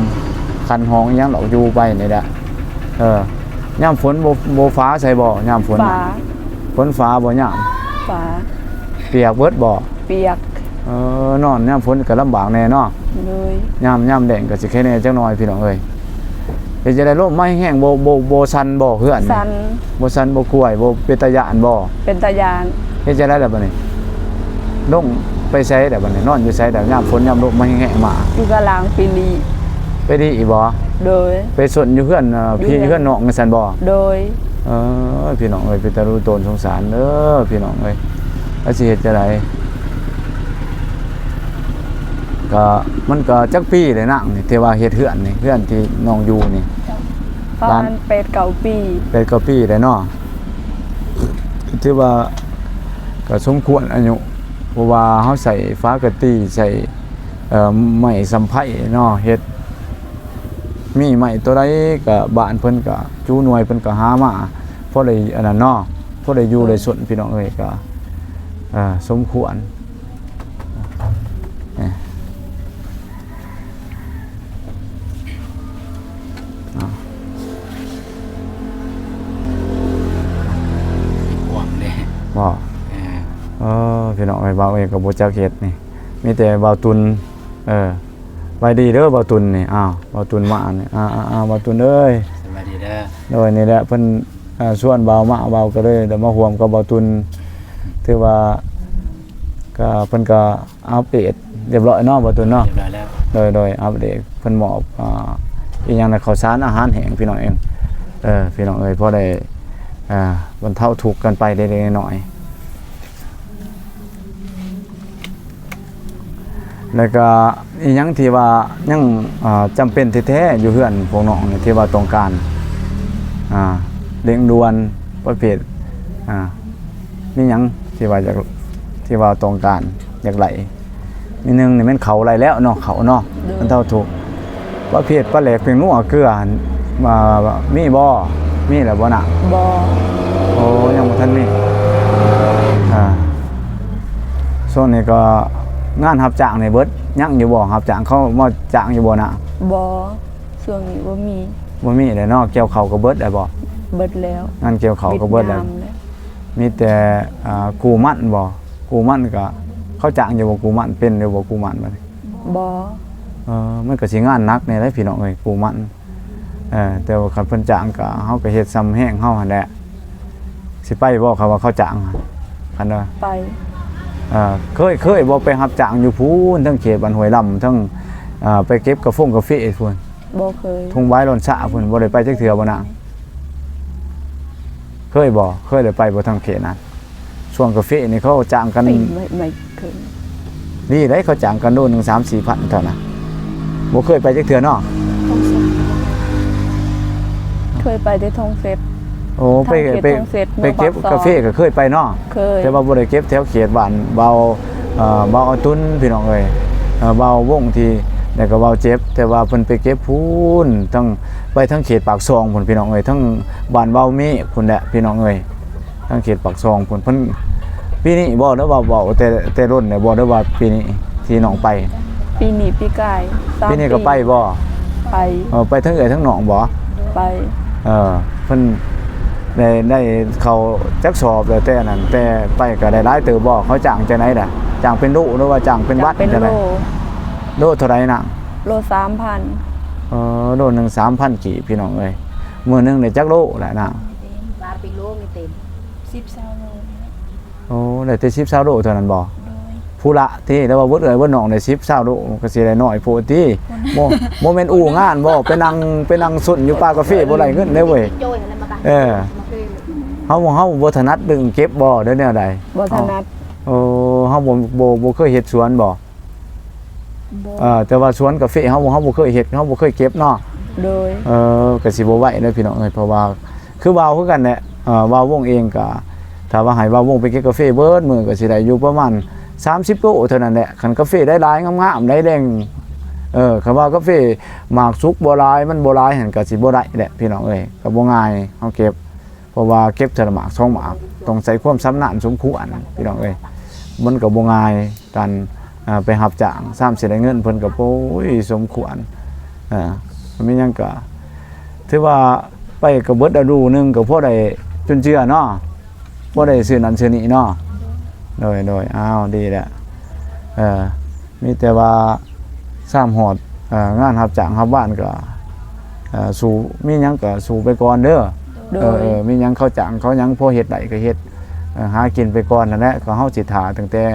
ຄັນຫ້ອງອີ່ຫຍັງດອກ ຢູ່ໄປນີ້ແຫຼະ. ເອີ ຍາມຝົນບໍ່ ບໍ່ຝາໃສ່ບໍ່? ຍາມຝົນ ຝາ. ຝົນຝາບໍ່ຍາມ? ຝາ. ປຽກເບິດບໍ່? ປຽກ. ເອີ ນອນຍາມຝົນກໍລຳບາກແດ່ເນາະ. ໂດຍ. ຍາມ ຍາມແລ້ງກໍຊິໄຄແດ່ຈັກໜ່ອຍ ພີ່ນ້ອງເອີຍ. ເຮັດຈັ່ງໃດ ລົມມາແຮງໆ ບໍ່ ບໍ່ ບໍ່ສັ່ນບໍ່ເຮືອນ? ສັ່ນ. ບໍ່ສັ່ນບໍ່ກວາຍບໍ່ ເປັນຕາຢ້ານບໍ່? ເປັນຕາຢ້ານ. ເຮັດຈັ່ງໃດລະບັດນີ້? ລົງໄປໃສລະບັດນີ້? ນອນຢູ່ໃສລະ? ຍາມຝົນຍາມລົມມາແຮງໆມາ ຢູ່ກະລາງປີລີ. ໄປລີອີກບໍ່? ໂດຍ. ໄປຊົນຢູ່ເຮືອນ ເອີ ຢູ່ ພີ່ ເຮືອນ ເຮືອນນ້ອງຈັ່ງຊັ້ນບໍ່? ໂດຍ. ເອີ ພີ່ນ້ອງເອີຍ ເປັນຕາດູຕົນສົງສານເດີ ພີ່ນ້ອງເອີຍ ແລ້ວຊິເຮັດຈັ່ງໃດ? ກະ ມັນກະຈັກປີແລ້ວນາງນີ້ ທີ່ວ່າເຮັດເຮືອນນີ້ ເຮືອນທີ່ນ້ອງຢູ່ນີ້? ປະມານ ປານແປດເກົ້າປີ. ແປດເກົ້າປີໄດ້ເນາະ. ຖືວ່າກະສົມຄວນອາຍຸ ເພາະວ່າເຮົາໃຊ້ຝາກະຕີ ໃຊ້ ເອີ ໄມ້ສຳໄພເນາະ ເຮັດ ມີໄມ້ໂຕໃດກະບ້ານເພິ່ນກະ ຈຸໜ່ວຍເພິ່ນກະຫາມາ ພໍໄດ້ອັນນັ້ນເນາະ ພໍໄດ້ຢູ່ໄດ້ຊົນ ພີ່ນ້ອງເອີຍ ກະ ເອີ ສົມຄວນ. ເອີ ເອົາ ຄວາມເດ້ ບໍ່? ເອີ ເອີ ພີ່ນ້ອງເອີຍ ບ່າວເອກກໍບໍ່ຈັກເຮັດນີ້ ມີແຕ່ບ່າວຕຸນ. ເອີ ສະບາຍດີເດີບ່າວຕຸນນີ້. ອ້າວ ບ່າວຕຸນມານີ້ ອ້າວ ອ້າວ ບ່າວຕຸນເອີຍ ສະບາຍດີເດີ. ໂດຍ ນີ້ແຫຼະ ເພິ່ນ ເອີ ຊວນບ່າວມາ ບ່າວກໍເລີຍໄດ້ມາຮ່ວມກັບບ່າວຕຸນ ຖືວ່າ ກະ ເພິ່ນກະອັບເດດຮຽບຮ້ອຍເນາະ ບ່າວຕຸນເນາະ. ຮຽບຮ້ອຍແລ້ວ. ໂດຍ ໂດຍ ອັບເດດ ເພິ່ນມອບ ອ່າ ອີ່ຫຍັງນະ ເຂົ້າສານອາຫານແຫ້ງ ພີ່ນ້ອງເອີຍ ເອີ ພີ່ນ້ອງເອີຍ ພໍໄດ້ ອ່າ ບັນເທົາທຸກກັນໄປເລັກໆນ້ອຍໆ. ແລ້ວກະອີ່ຫຍັງທີ່ວ່າຍັງ ເອີ ຈຳເປັນແທ້ໆ ຢູ່ເຮືອນພວກນ້ອງນີ້ ທີ່ວ່າຕ້ອງການ ອ່າ ເລັ່ງດ່ວນ ປະເພດ ອ່າ ມີຫຍັງທີ່ວ່າຢາກ ທີ່ວ່າຕ້ອງການຢາກໄດ້? ມີໜຶ່ງນີ້ແມ່ນເຂົ້າໄດ້ແລ້ວເນາະ ເຂົ້າເນາະ. ໂດຍ. ບັນເທົາທຸກ ປະເພດປາແຫຼກ ແປ້ງນົວ ເກືອ ອ່າ ມີບໍ່? ມີແລ້ວບໍ່ນະ? ບໍ່. ໂອ້ ຍັງບໍ່ທັນມີ. ອ່າ ຊ່ວງນີ້ກໍງານຮັບຈ້າງນີ້ເບິດ ຍັງຢູ່ບໍ່? ຮັບຈ້າງເຂົາມາຈ້າງຢູ່ບໍ່ນະ? ບໍ່ ຊ່ວງນີ້ບໍ່ມີ. ບໍ່ມີແລ້ວເນາະ. ກ່ຽວເຂົ້າກໍເບິດແລ້ວບໍ່? ເບິດແລ້ວ. ງານກ່ຽວເຂົ້າກໍເບິດແລ້ວ. ຫວິດຍາມແລ້ວ. ມີແຕ່ ອ່າ ກູ້ມັນບໍ່? ກູ້ມັນກໍເຂົາຈ້າງຢູ່ບໍ່? ກູ້ມັນເປັນຢູ່ບໍ່? ກູ້ມັນບັດນີ້. ບໍ່. ເອີ ມັນກໍຊິງານໜັກແດ່ເດ້ພີ່ນ້ອງເອີຍ ກູ້ມັນ. ເອີ ແຕ່ວ່າຄັນເພິ່ນຈ້າງກໍ ເຮົາກໍເຮັດສ່ຳແຮງເຮົາຫັ້ນແຫຼະ. ຊິໄປບໍ່ ຄັນວ່າເຂົາຈ້າງ? ຄັນວ່າ ໄປ. ເອີ ເຄີຍ ເຄີຍບໍ່ໄປຮັບຈ້າງຢູ່ພຸ້ນ ເທິງເຂດບ້ານຫ້ວຍລຳ ເທິງ ເອີ ໄປເກັບກາຟົງກາເຟພຸ້ນ? ບໍ່ເຄີຍ. ທົ່ງຫວາຍລອນຊາພຸ້ນ ບໍ່ໄດ້ໄປຈັກເທື່ອບໍ່ນາງ? ເຄີຍບໍ່? ເຄີຍໄດ້ໄປບໍ່ທາງເຂດນັ້ນ? ສວນກາເຟນີ້ເຂົາຈ້າງກັນ ໄປ ໄປ ໄປເຄີຍ. ນີ້ໄດ໋ ເຂົາຈ້າງກັນໂລໜຶ່ງສາມສີ່ພັນເທົ່ານັ້ນ. ບໍ່ເຄີຍໄປຈັກເທື່ອເນາະ? ເຄີຍໄປແຕ່ທົ່ງເຊັດ. ໂອ້ ໄປ ທາງເຂດ ໄປ ທົ່ງເຊັດ ໄປເກັບກາເຟກໍເຄີຍໄປເນາະ? ເຄີຍ. ແຕ່ວ່າບໍ່ໄດ້ເກັບແຖວເຂດບ້ານເບົາ ເອີ ເບົາອາຕຸນ ພີ່ນ້ອງເອີຍ ເອີ ເບົາວົງທີ່ ແລ້ວກໍເບົາເຈັບ ແຕ່ວ່າເພິ່ນໄປເກັບພຸ້ນ ທາງ ໄປທາງເຂດປາກຊ່ອງພຸ້ນ ພີ່ນ້ອງເອີຍ ທາງບ້ານເບົາເມກພຸ້ນແຫຼະ ພີ່ນ້ອງເອີຍ ທາງເຂດປາກຊ່ອງພຸ້ນ. ເພິ່ນ ປີນີ້ບໍ່ ຫຼືວ່າເວົ້າແຕ່ ແຕ່ດົນແລ້ວບໍ່ ຫຼືວ່າປີນີ້? ທີ່ນ້ອງໄປ? ປີນີ້ປີກາຍ ສາມ ປີນີ້ກໍໄປບໍ່? ໄປ. ເອີ ໄປທັງເອື້ອຍທັງນ້ອງບໍ່? ໄປ. ເອີ ເພິ່ນໄດ້ ໄດ້ເຂົ້າຈັກສອບແລ້ວ? ແຕ່ນັ້ນ ແຕ່ໄປກໍໄດ້ຫຼາຍເຕີບບໍ່? ເຂົາຈ້າງຈັ່ງໃດລະ? ຈ້າງເປັນໂລ ຫຼືວ່າຈ້າງເປັນວັດ? ຈ້າງເປັນໂລ. ໂລເທົ່າໃດນະ? ໂລສາມພັນ. ເອີ ໂລໜຶ່ງສາມພັນກີບ ພີ່ນ້ອງເອີຍ. ມື້ໜຶ່ງໄດ້ຈັກໂລລະນະ? ວ່າເປັນໂລມີເຕັມ ສິບຊາວໂລ. ໂອ້ ໄດ້ແຕ່ສິບຊາວໂລເທົ່ານັ້ນບໍ່? ໂດຍ. ຜູ້ລະຕິ ຫຼືວ່າເບິດເອື້ອຍເບິດນ້ອງໄດ້ສິບຊາວໂລ ມັນກໍຊິໄດ້ນ້ອຍໂພດຕິ. ບໍ່ ບໍ່ແມ່ນອູ້ງານບໍ່? ໄປນັ່ງ ໄປນັ່ງຊົນຢູ່ປ່າກາເຟບໍ່ໄດ້ເງິນເດ້ເວີຍ. ເອີ ເຮົາ ເຮົາບໍ່ຖະໜັດເລື່ອງເກັບບໍ່ ຫຼືແນວໃດ? ບໍ່ຖະໜັດ. ໂອ້ ເຮົາບໍ່ ບໍ່ ບໍ່ເຄີຍເຮັດສວນບໍ່? ບໍ່. ເອີ ແຕ່ວ່າສວນກາເຟເຮົາ ເຮົາບໍ່ເຄີຍເຮັດ ເຮົາບໍ່ເຄີຍເກັບເນາະ. ໂດຍ. ເອີ ກໍຊິບໍ່ໄຫວເດີພີ່ນ້ອງເອີຍ ເພາະວ່າ ຄືວ່າຄືກັນແຫຼະ ເອີ ວ່າວົງເອງກໍ ຖ້າວ່າໃຫ້ວ່າວົງໄປເກັບກາເຟເບິດມື້ ກໍຊິໄດ້ຢູ່ປະມານສາມສິບໂລເທົ່ານັ້ນແຫຼະ ຄັນກາເຟໄດ້ຫຼາຍງາມໆໄດ້ແດງ. ເອີ ຄັນວ່າກາເຟໝາກສຸກບໍ່ຫຼາຍ ມັນບໍ່ຫຼາຍຫັ້ນ ກໍຊິບໍ່ໄດ້ແຫຼະພີ່ນ້ອງເອີຍ ກໍບໍ່ງ່າຍເຮົາເກັບ ເພາະວ່າເກັບເທື່ອລະໝາກສອງໝາກ ຕ້ອງໃຊ້ຄວາມຊຳນານສົມຄວນພີ່ນ້ອງເອີຍ ມັນກໍບໍ່ງ່າຍ ການ ອ່າ ໄປຮັບຈ້າງ ຊ້ຳຊິໄດ້ເງິນເພິ່ນກໍ ໂອ້ຍ ສົມຄວນ. ເອີ ມີຫຍັງກໍຖືວ່າໄປກໍເບິດລະດູໜຶ່ງ ກໍພໍໄດ້ຈຸນເຈືອເນາະ ພໍໄດ້ຊື້ນັ້ນຊື້ນີ້ເນາະ. ໂດຍ ໂດຍ ອ້າວ ດີແລ້ວ. ເອີ ມີແຕ່ວ່າຊ້ຳຮອດ ເອີ ງານຮັບຈ້າງຮັບວານກໍ ເອີ ສູ້ ມີຫຍັງກໍສູ້ໄປກ່ອນເດີ. ໂດຍ. ເອີ ເອີ ມີຫຍັງເຂົາຈ້າງເຂົາຫຍັງ ພໍເຮັດໄດ້ກໍເຮັດ ເອີ ຫາກິນໄປກ່ອນຫັ້ນແຫຼະ ກໍເຮົາຊິຖ້າຕັ້ງແຕ່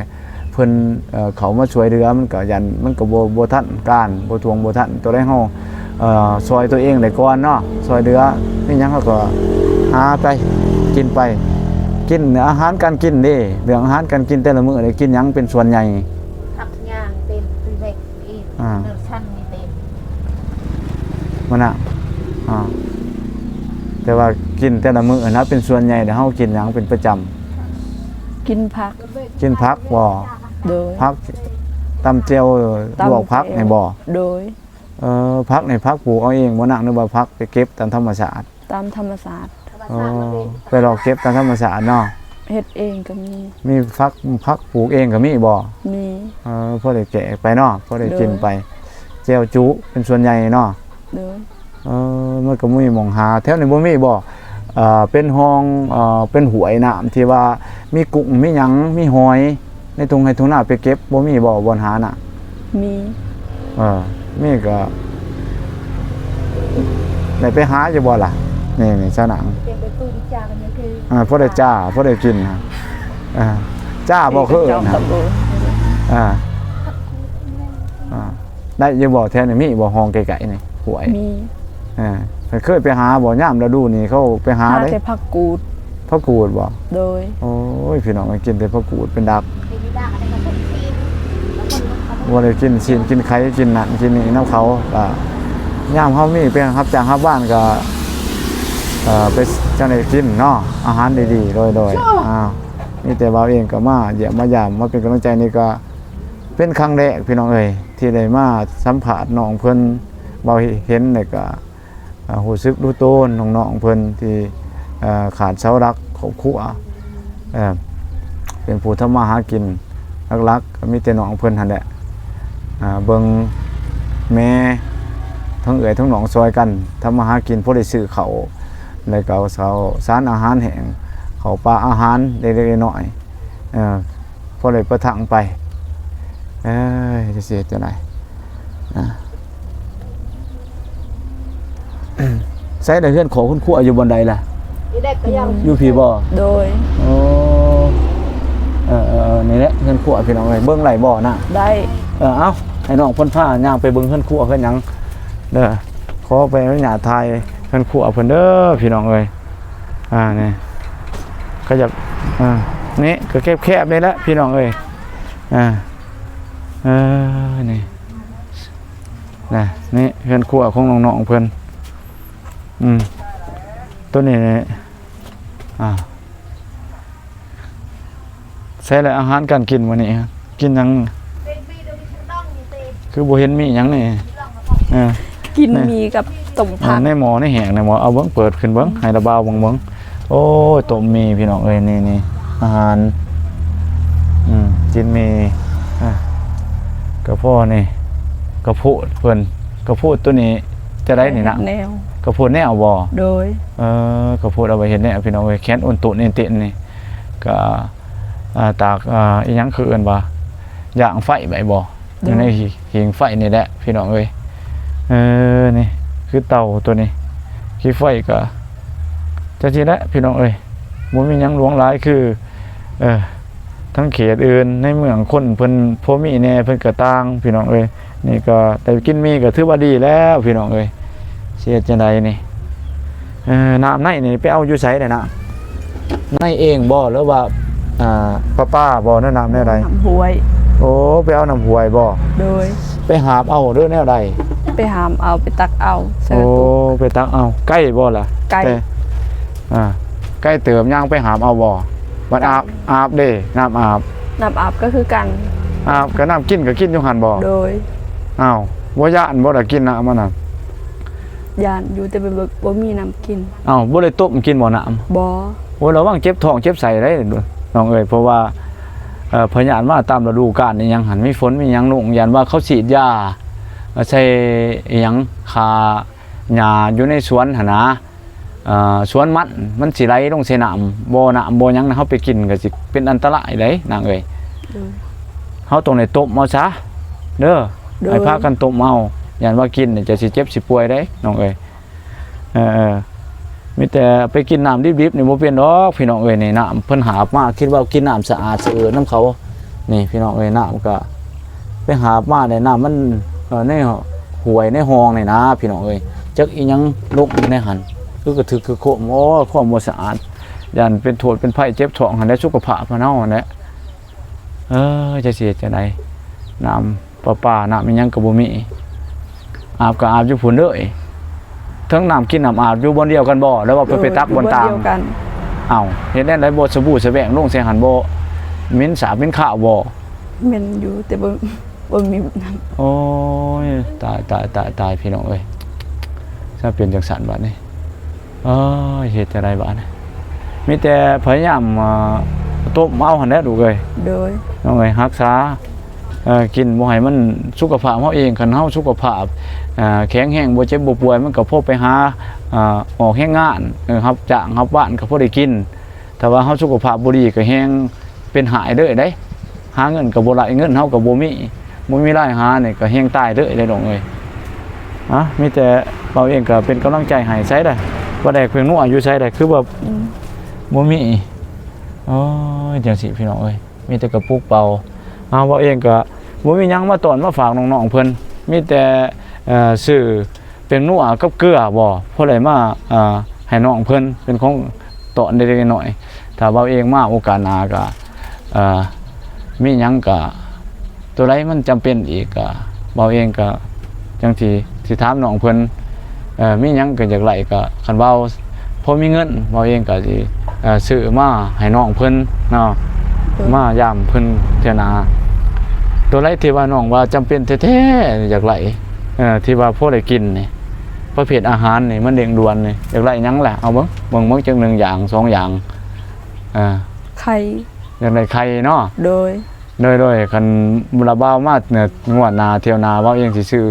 ເພິ່ນ ເອີ ເຂົ້າມາຊ່ວຍເຫຼືອ ມັນກໍຢ້ານ ມັນກໍບໍ່ ບໍ່ທັນການ ບໍ່ທ່ວງບໍ່ທັນ ໂຕໃດເຮົາ ເອີ ຊ່ອຍຕົວເອງໄດ້ກ່ອນເນາະ ຊ່ອຍເຫຼືອ ມີຫຍັງເຮົາກໍຫາໄປ ກິນໄປ. ກິນ ອາຫານການກິນເດ ເລື່ອງອາຫານການກິນແຕ່ລະມື້ໄດ້ກິນຫຍັງເປັນສ່ວນໃຫຍ່? ຜັກຫຍ້າງເຕັມ ເປັນເລັກ ອີກ ອ່າ ເນີຊັນມີເຕັມ ມັນນະ ອ່າ ແຕ່ວ່າກິນແຕ່ລະມື້ນະ ເປັນສ່ວນໃຫຍ່ແລ້ວເຮົາກິນຫຍັງເປັນປະຈຳ? ກິນຜັກ. ກິນຜັກບໍ່? ໂດຍ. ຜັກ ຕຳແຈ່ວ ຕຳ ລວກຜັກ ແຈ່ວ ນີ້ບໍ່? ໂດຍ. ເອີ ຜັກນີ້ຜັກປູກເອົາເອງບໍ່ນະ ຫຼືວ່າຜັກໄປເກັບຕາມທຳມະຊາດ? ຕາມທຳມະຊາດ. ອໍ ໄປລອກເກັບຕາມທຳມະຊາດເນາະ. ເຮັດເອງກໍມີ. ມີຜັກ ຜັກປູກເອງກໍມີບໍ່? ມີ. ເອີ ພໍໄດ້ແຈກໄປເນາະ ພໍໄດ້ກິນໄປ. ໂດຍ. ແຈ່ວຈຸເປັນສ່ວນໃຫຍ່ເນາະ. ໂດຍ. ເອີ ມັນກໍມີໝ່ອງຫາ ແຖວນີ້ບໍ່ມີບໍ່? ເອີ ເປັນຮ່ອງ ເອີ ເປັນຫ້ວຍນ້ຳທີ່ວ່າມີກຸ້ງ ມີຫຍັງ ມີຫອຍ ໃນທົ່ງໄຮ່ທົ່ງນາໄປເກັບ ບໍ່ມີບໍ່ບ່ອນຫານະ? ມີ. ເອີ ມີກໍ ໄດ້ໄປຫາຢູ່ບໍ່ລະ? ນີ້ ນີ້ ສາວນາງ ເປັນໄປປູກຈ້າກັນຢູ່ຄື ອ່າ ພໍໄດ້ຈ້າ ພໍໄດ້ກິນ ອ່າ ຈ້າບໍ່ຄືເອີ້ນ ອ່າ ອ່າ ໄດ້ຢູ່ບໍ່? ແຖວນີ້ມີບໍ່ ຮ່ອງໃກ້ໆນີ້ ຫ້ວຍ? ມີ. ເອີ ເຄີຍໄປຫາບໍ່? ຍາມລະດູນີ້ເຂົາໄປຫາ ຫາເດ້ ແຕ່ຜັກກູດ. ຜັກກູດບໍ່? ໂດຍ. ໂອ້ຍ ພີ່ນ້ອງເອີຍ ກິນແຕ່ຜັກກູດເປັນດັກ ບໍ່ໄດ້ກິນຊີ້ນກິນໄຂ່ ກິນນັ້ນກິນນີ້ນຳເຂົາ. ກໍຍາມເຮົາມີໄປຮັບຈ້າງຮັບວານກໍ ເອີ ໄປຈັ່ງໃດກິນເນາະ ອາຫານດີໆ. ໂດຍ ໂດຍ. ອ້າວ ມີແຕ່ບ່າວເອງກໍມາຢ້ຽມມາຢາມ ມາເປັນກຳລັງໃຈ ນີ້ກໍເປັນຄັ້ງແລກ ພີ່ນ້ອງເອີຍ ທີ່ໄດ້ມາສຳພາດນ້ອງເພິ່ນ. ບ່າວເຫັນແລ້ວກໍ ອ່າ ຮູ້ສຶກດູໂຕນນ້ອງໆເພິ່ນທີ່ ເອີ ຂາດເສົາຫຼັກຄອບຄົວ ເອີ ເປັນຜູ້ທຳມາຫາກິນ ຫຼັກໆກໍມີແຕ່ນ້ອງເພິ່ນຫັ້ນແຫຼະ ອ່າ ເບິ່ງແມ່ ທັງເອື້ອຍທັງນ້ອງຊ່ອຍກັນທຳມາຫາກິນ ພໍໄດ້ຊື້ເຂົ້າ ແລ້ວກໍເຂົ້າສານອາຫານແຫ້ງ ເຂົ້າປາອາຫານເລັກໆນ້ອຍໆ ເອີ ພໍໄດ້ປະທັງໄປ. ເອີຍ ຈະຊິເຮັດຈັ່ງໃດ? ອ່າ ໃສລະ ເຮືອນຂອງຄຸນຄົວຢູ່ບ່ອນໃດລະ? ຢູ່ພີ້ບໍ່? ໂດຍ. ໂອ້ ເອີໆໆ ນີ້ແຫຼະເຮືອນຄົວ ພີ່ນ້ອງເອີຍ ເບິ່ງໄດ້ບໍ່ນະ? ໄດ້. ເອີ ເອົາ ໃຫ້ນ້ອງເພິ່ນພາຍ່າງໄປເບິ່ງເຮືອນຄົວເຮືອນຫຍັງເດີ. ຂໍໄປອະນຸຍາດຖ່າຍເຮືອນຄົວເພິ່ນເດີ ພີ່ນ້ອງເອີຍ. ອ່າ ນີ້ ຂະຫຍັບ ອ່າ ນີ້ກໍແຄບໆນີ້ແຫຼະ ພີ່ນ້ອງເອີຍ. ອ່າ ເອີ ນີ້ນະ ນີ້ເຮືອນຄົວຂອງນ້ອງໆເພິ່ນ. ອືມ ໂຕນີ້ ອ່າ ໃສລະອາຫານການກິນມື້ນີ້ ກິນຫຍັງ? ຄືບໍ່ເຫັນມີຫຍັງນີ້? ເອີ ກິນໝີ່ກັບຕົ້ມຜັກ ໃນໝໍ້ໃນແຫ້ງນີ້ບໍ່? ເອົາເບິ່ງ ເປີດຂຶ້ນເບິ່ງ ໃຫ້ລະບ່າວເບິ່ງເບິ່ງ. ໂອ້ຍ ຕົ້ມໝີ່ ພີ່ນ້ອງເອີຍ ນີ້ ນີ້ອາຫານ. ອືມ ກິນໝີ່ ອ່າ ກະພໍນີ້ ກະໂພດເພິ່ນ ກະໂພດໂຕນີ້ຈະໄດ້ນີ້ນະ ແນວ ກະໂພດແນວບໍ່? ໂດຍ ເອີ ກະໂພດເອົາໄວ້ເຮັດແນວ ພີ່ນ້ອງເອີຍ ແຂນໂອນໂຕນເອນເຕັນນີ້ ກະ ອ່າ ຕາກ ອ່າ ອີ່ຫຍັງ ເຂົາເອີ້ນວ່າ ຍ່າງໄຟໄວ້ບໍ່? ໂດຍ ຢູ່ໃນຫີງໄຟນີ້ແຫຼະ ພີ່ນ້ອງເອີຍ ເອີ ນີ້ ຄືເຕົາໂຕນີ້ ຂີ້ໄຟກະ ຈັ່ງຊີ້ແຫຼະ ພີ່ນ້ອງເອີຍ ບໍ່ມີຫຍັງຫຼວງຫຼາຍ ຄື ເອີ ທາງເຂດອື່ນໃນເມືອງ ຄົນເພິ່ນພໍມີແດ່ ເພິ່ນກະຕ່າງ ພີ່ນ້ອງເອີຍ ນີ້ກະໄດ້ກິນມີກະຖືວ່າດີແລ້ວ ພີ່ນ້ອງເອີຍ ຊິເຮັດຈັ່ງໃດນີ້ ເອີ ນ້ຳໃນນີ້ໄປເອົາຢູ່ໃສແດ່ນະ? ໃນເອງບໍ່ ຫຼືວ່າ ອ່າ ປະປາບໍ່ ຫຼືນ້ຳແນວໃດ? ນ້ຳຫ້ວຍ ໂອ້ ໄປເອົານ້ຳຫ້ວຍບໍ່? ໂດຍ ໄປຫາບເອົາ ຫຼືແນວໃດ? ໄປຫາບເອົາ ໄປຕັກເອົາ ໂອ້ ໄປຕັກເອົາ ໄກບໍ່ລະ? ໄກ ແຕ່ ອ່າ ໄກເຕີບ ຍ່າງໄປຫາບເອົາບໍ່? ບັດອາບ ອາບເດ້ ນ້ຳອາບ ນ້ຳອາບກະຄືກັນ ອາບກະນ້ຳກິນກະກິນຢູ່ຫັ້ນບໍ່? ໂດຍ ອ້າວ ບໍ່ຢ້ານບໍ່ລະ ກິນນ້ຳອັນນັ້ນ? ຢ້ານຢູ່ ແຕ່ແບບ ແບບບໍ່ມີນ້ຳກິນ ອ້າວ ບໍ່ໄດ້ຕົ້ມກິນບໍ່ນ້ຳ? ບໍ່ ໂອ້ຍ ລະວັງເຈັບທ້ອງເຈັບໄສ້ໄດ໋ນ້ອງເອີຍ ເພາະວ່າ ເອີ ພະຍາດມາຕາມລະດູການອີ່ຫຍັງຫັ້ນ ມີຝົນມີຫຍັງລົງ ຢ້ານວ່າເຂົາສີດຢາໃສ່ອີ່ຫຍັງ ຂ້າຫຍ້າຢູ່ໃນສວນຫັ້ນນະ ເອີ ສວນມັນ ມັນຊິໄຫຼລົງໃສ່ນ້ຳ ບໍ່ນ້ຳບໍ່ຫຍັງນະ ເຮົາໄປກິນກະຊິເປັນອັນຕະລາຍໄດ໋ນາງເອີຍ ໂດຍ ເຮົາຕ້ອງໄດ້ຕົ້ມເອົາຊະເດີ ໂດຍ ໃຫ້ພາກັນຕົ້ມເອົາ ຢ້ານວ່າກິນຈະຊິເຈັບຊິປ່ວຍໄດ໋ນ້ອງເອີຍ ເອີ ເອີ ມີແຕ່ໄປກິນນ້ຳດິບໆນີ້ບໍ່ເປັນດອກ ພີ່ນ້ອງເອີຍ ນີ້ນ້ຳເພິ່ນຫາບມາ ຄິດວ່າກິນນ້ຳສະອາດສະເອີນນຳເຂົາ ນີ້ພີ່ນ້ອງເອີຍ ນ້ຳກະໄປຫາບມາໄດ້ ນ້ຳມັນ ເອີ ໃນຫ້ວຍໃນຮ່ອງນີ້ນະ ພີ່ນ້ອງເອີຍ ຈັກອີ່ຫຍັງລົງຢູ່ໃນຫັ້ນ ຄືກະຖືກຄືໂຄມ ໂອ້ຍ ຄວາມບໍ່ສະອາດ ຢ້ານເປັນໂທດເປັນໄພ ເຈັບທ້ອງຫັ້ນແຫຼະ ສຸຂະພາບເຮົາຫັ້ນແຫຼະ ເອີ ຈັກຊິເຮັດຈັ່ງໃດ ນ້ຳ ປະປາ ນ້ຳອີ່ຫຍັງກະບໍ່ມີ ອາບກະອາບຢູ່ພຸ້ນເລີຍ ເຖິງນ້ຳກິນນ້ຳອາບຢູ່ບ່ອນດຽວກັນບໍ່ ຫຼືວ່າເພິ່ນໄປຕັກບ່ອນຕ່າງ? ໂດຍ ຢູ່ບ່ອນດຽວກັນ ເອົ້າ ເຮັດແນວໃດບໍ່ ສະບູສະແບງລົງໃສ່ຫັ້ນບໍ່ ເໝັນສາບເໝັນຄາວບໍ່? ເໝັນຢູ່ ແຕ່ບໍ່ ບໍ່ມີນ້ຳ ໂອ້ຍ ຕາຍ ຕາຍ ຕາຍ ຕາຍ ພີ່ນ້ອງເອີຍ ຊະເປັນຈັ່ງຊັ້ນບາດນີ້ ເອີຍ ເຮັດຈັ່ງໃດບາດນີ້ ມີແຕ່ພະຍາຍາມ ເອີ ຕົ້ມເອົາຫັ້ນແຫຼະລູກເອີຍ ໂດຍ ນ້ອງເອີຍ ຮັກສາ ເອີ ກິນບໍ່ໃຫ້ມັນ ສຸຂະພາບເຮົາເອງ ຄັນເຮົາສຸຂະພາບ ເອີ ແຂງແຮງ ບໍ່ເຈັບບໍ່ປ່ວຍ ມັນກະພໍໄປຫາ ເອີ ອອກແຮງງານ ເອີ ຮັບຈ້າງຮັບວານກະພໍໄດ້ກິນ ຖ້າວ່າເຮົາສຸຂະພາບບໍ່ດີກະແຮງ ເປັນຫາຍເລີຍເດ້ ຫາເງິນກະບໍ່ໄດ້ ເງິນເຮົາກະບໍ່ມີ ບໍ່ມີລາຍຫານີ້ກະແຮງຕາຍເລີຍເດ້ນ້ອງເອີຍ ອະ ມີແຕ່ເຮົາເອງກະເປັນກຳລັງໃຈໃຫ້ ໃສລະ ປາແດກແປ້ງນົວຢູ່ໃສລະ ຄືວ່າ ອືມ ບໍ່ມີ ໂອ້ຍ ຈັ່ງຊີ້ພີ່ນ້ອງເອີຍ ມີແຕ່ກະປຸກເປົ່າ ເຮົາເອງກະບໍ່ມີຫຍັງມາຕ້ອນມາຝາກນ້ອງໆເພິ່ນ ມີແຕ່ ເອີ ຊື້ ແປ້ງນົວກັບເກືອບໍ່ ພໍໄດ້ມາ ເອີ ໃຫ້ນ້ອງເພິ່ນເປັນຂອງຕ້ອນເລັກໆນ້ອຍໆ ຖ້າເວົ້າເອງມາໂອກາດໜ້າກະ ເອີ ມີຫຍັງກະ ໂຕໃດມັນຈຳເປັນອີກກະ ເວົ້າເອງກະຈັ່ງຊິ ຊິຖາມນ້ອງເພິ່ນ ເອີ ມີຫຍັງກະຢາກໄດ້ກະ ຄັນເວົ້າພໍມີເງິນ ເວົ້າເອງກະຊິ ເອີ ຊື້ມາໃຫ້ນ້ອງເພິ່ນເນາະ ໂດຍ ມາຢາມເພິ່ນເທື່ອໜ້າ ໂຕໃດທີ່ວ່ານ້ອງວ່າຈຳເປັນແທ້ໆ ຢາກໄດ້ ເອີ ທີ່ວ່າພໍໄດ້ກິນນີ້ ປະເພດອາຫານນີ້ ມັນເລັ່ງດ່ວນນີ້ ຢາກໄດ້ຫຍັງລະ ເອົາເບິ່ງ ເບິ່ງ ເບິ່ງຈັກໜຶ່ງຢ່າງສອງຢ່າງ ເອີ ໄຂ່ ຢາກໄດ້ໄຂ່ເນາະ ໂດຍ ໂດຍ ໂດຍ ຄັນລະບ່າວມາ ເອີ ງວດໜ້າ ທ່ຽວໜ້າ ບ່າວເອງຊິຊື້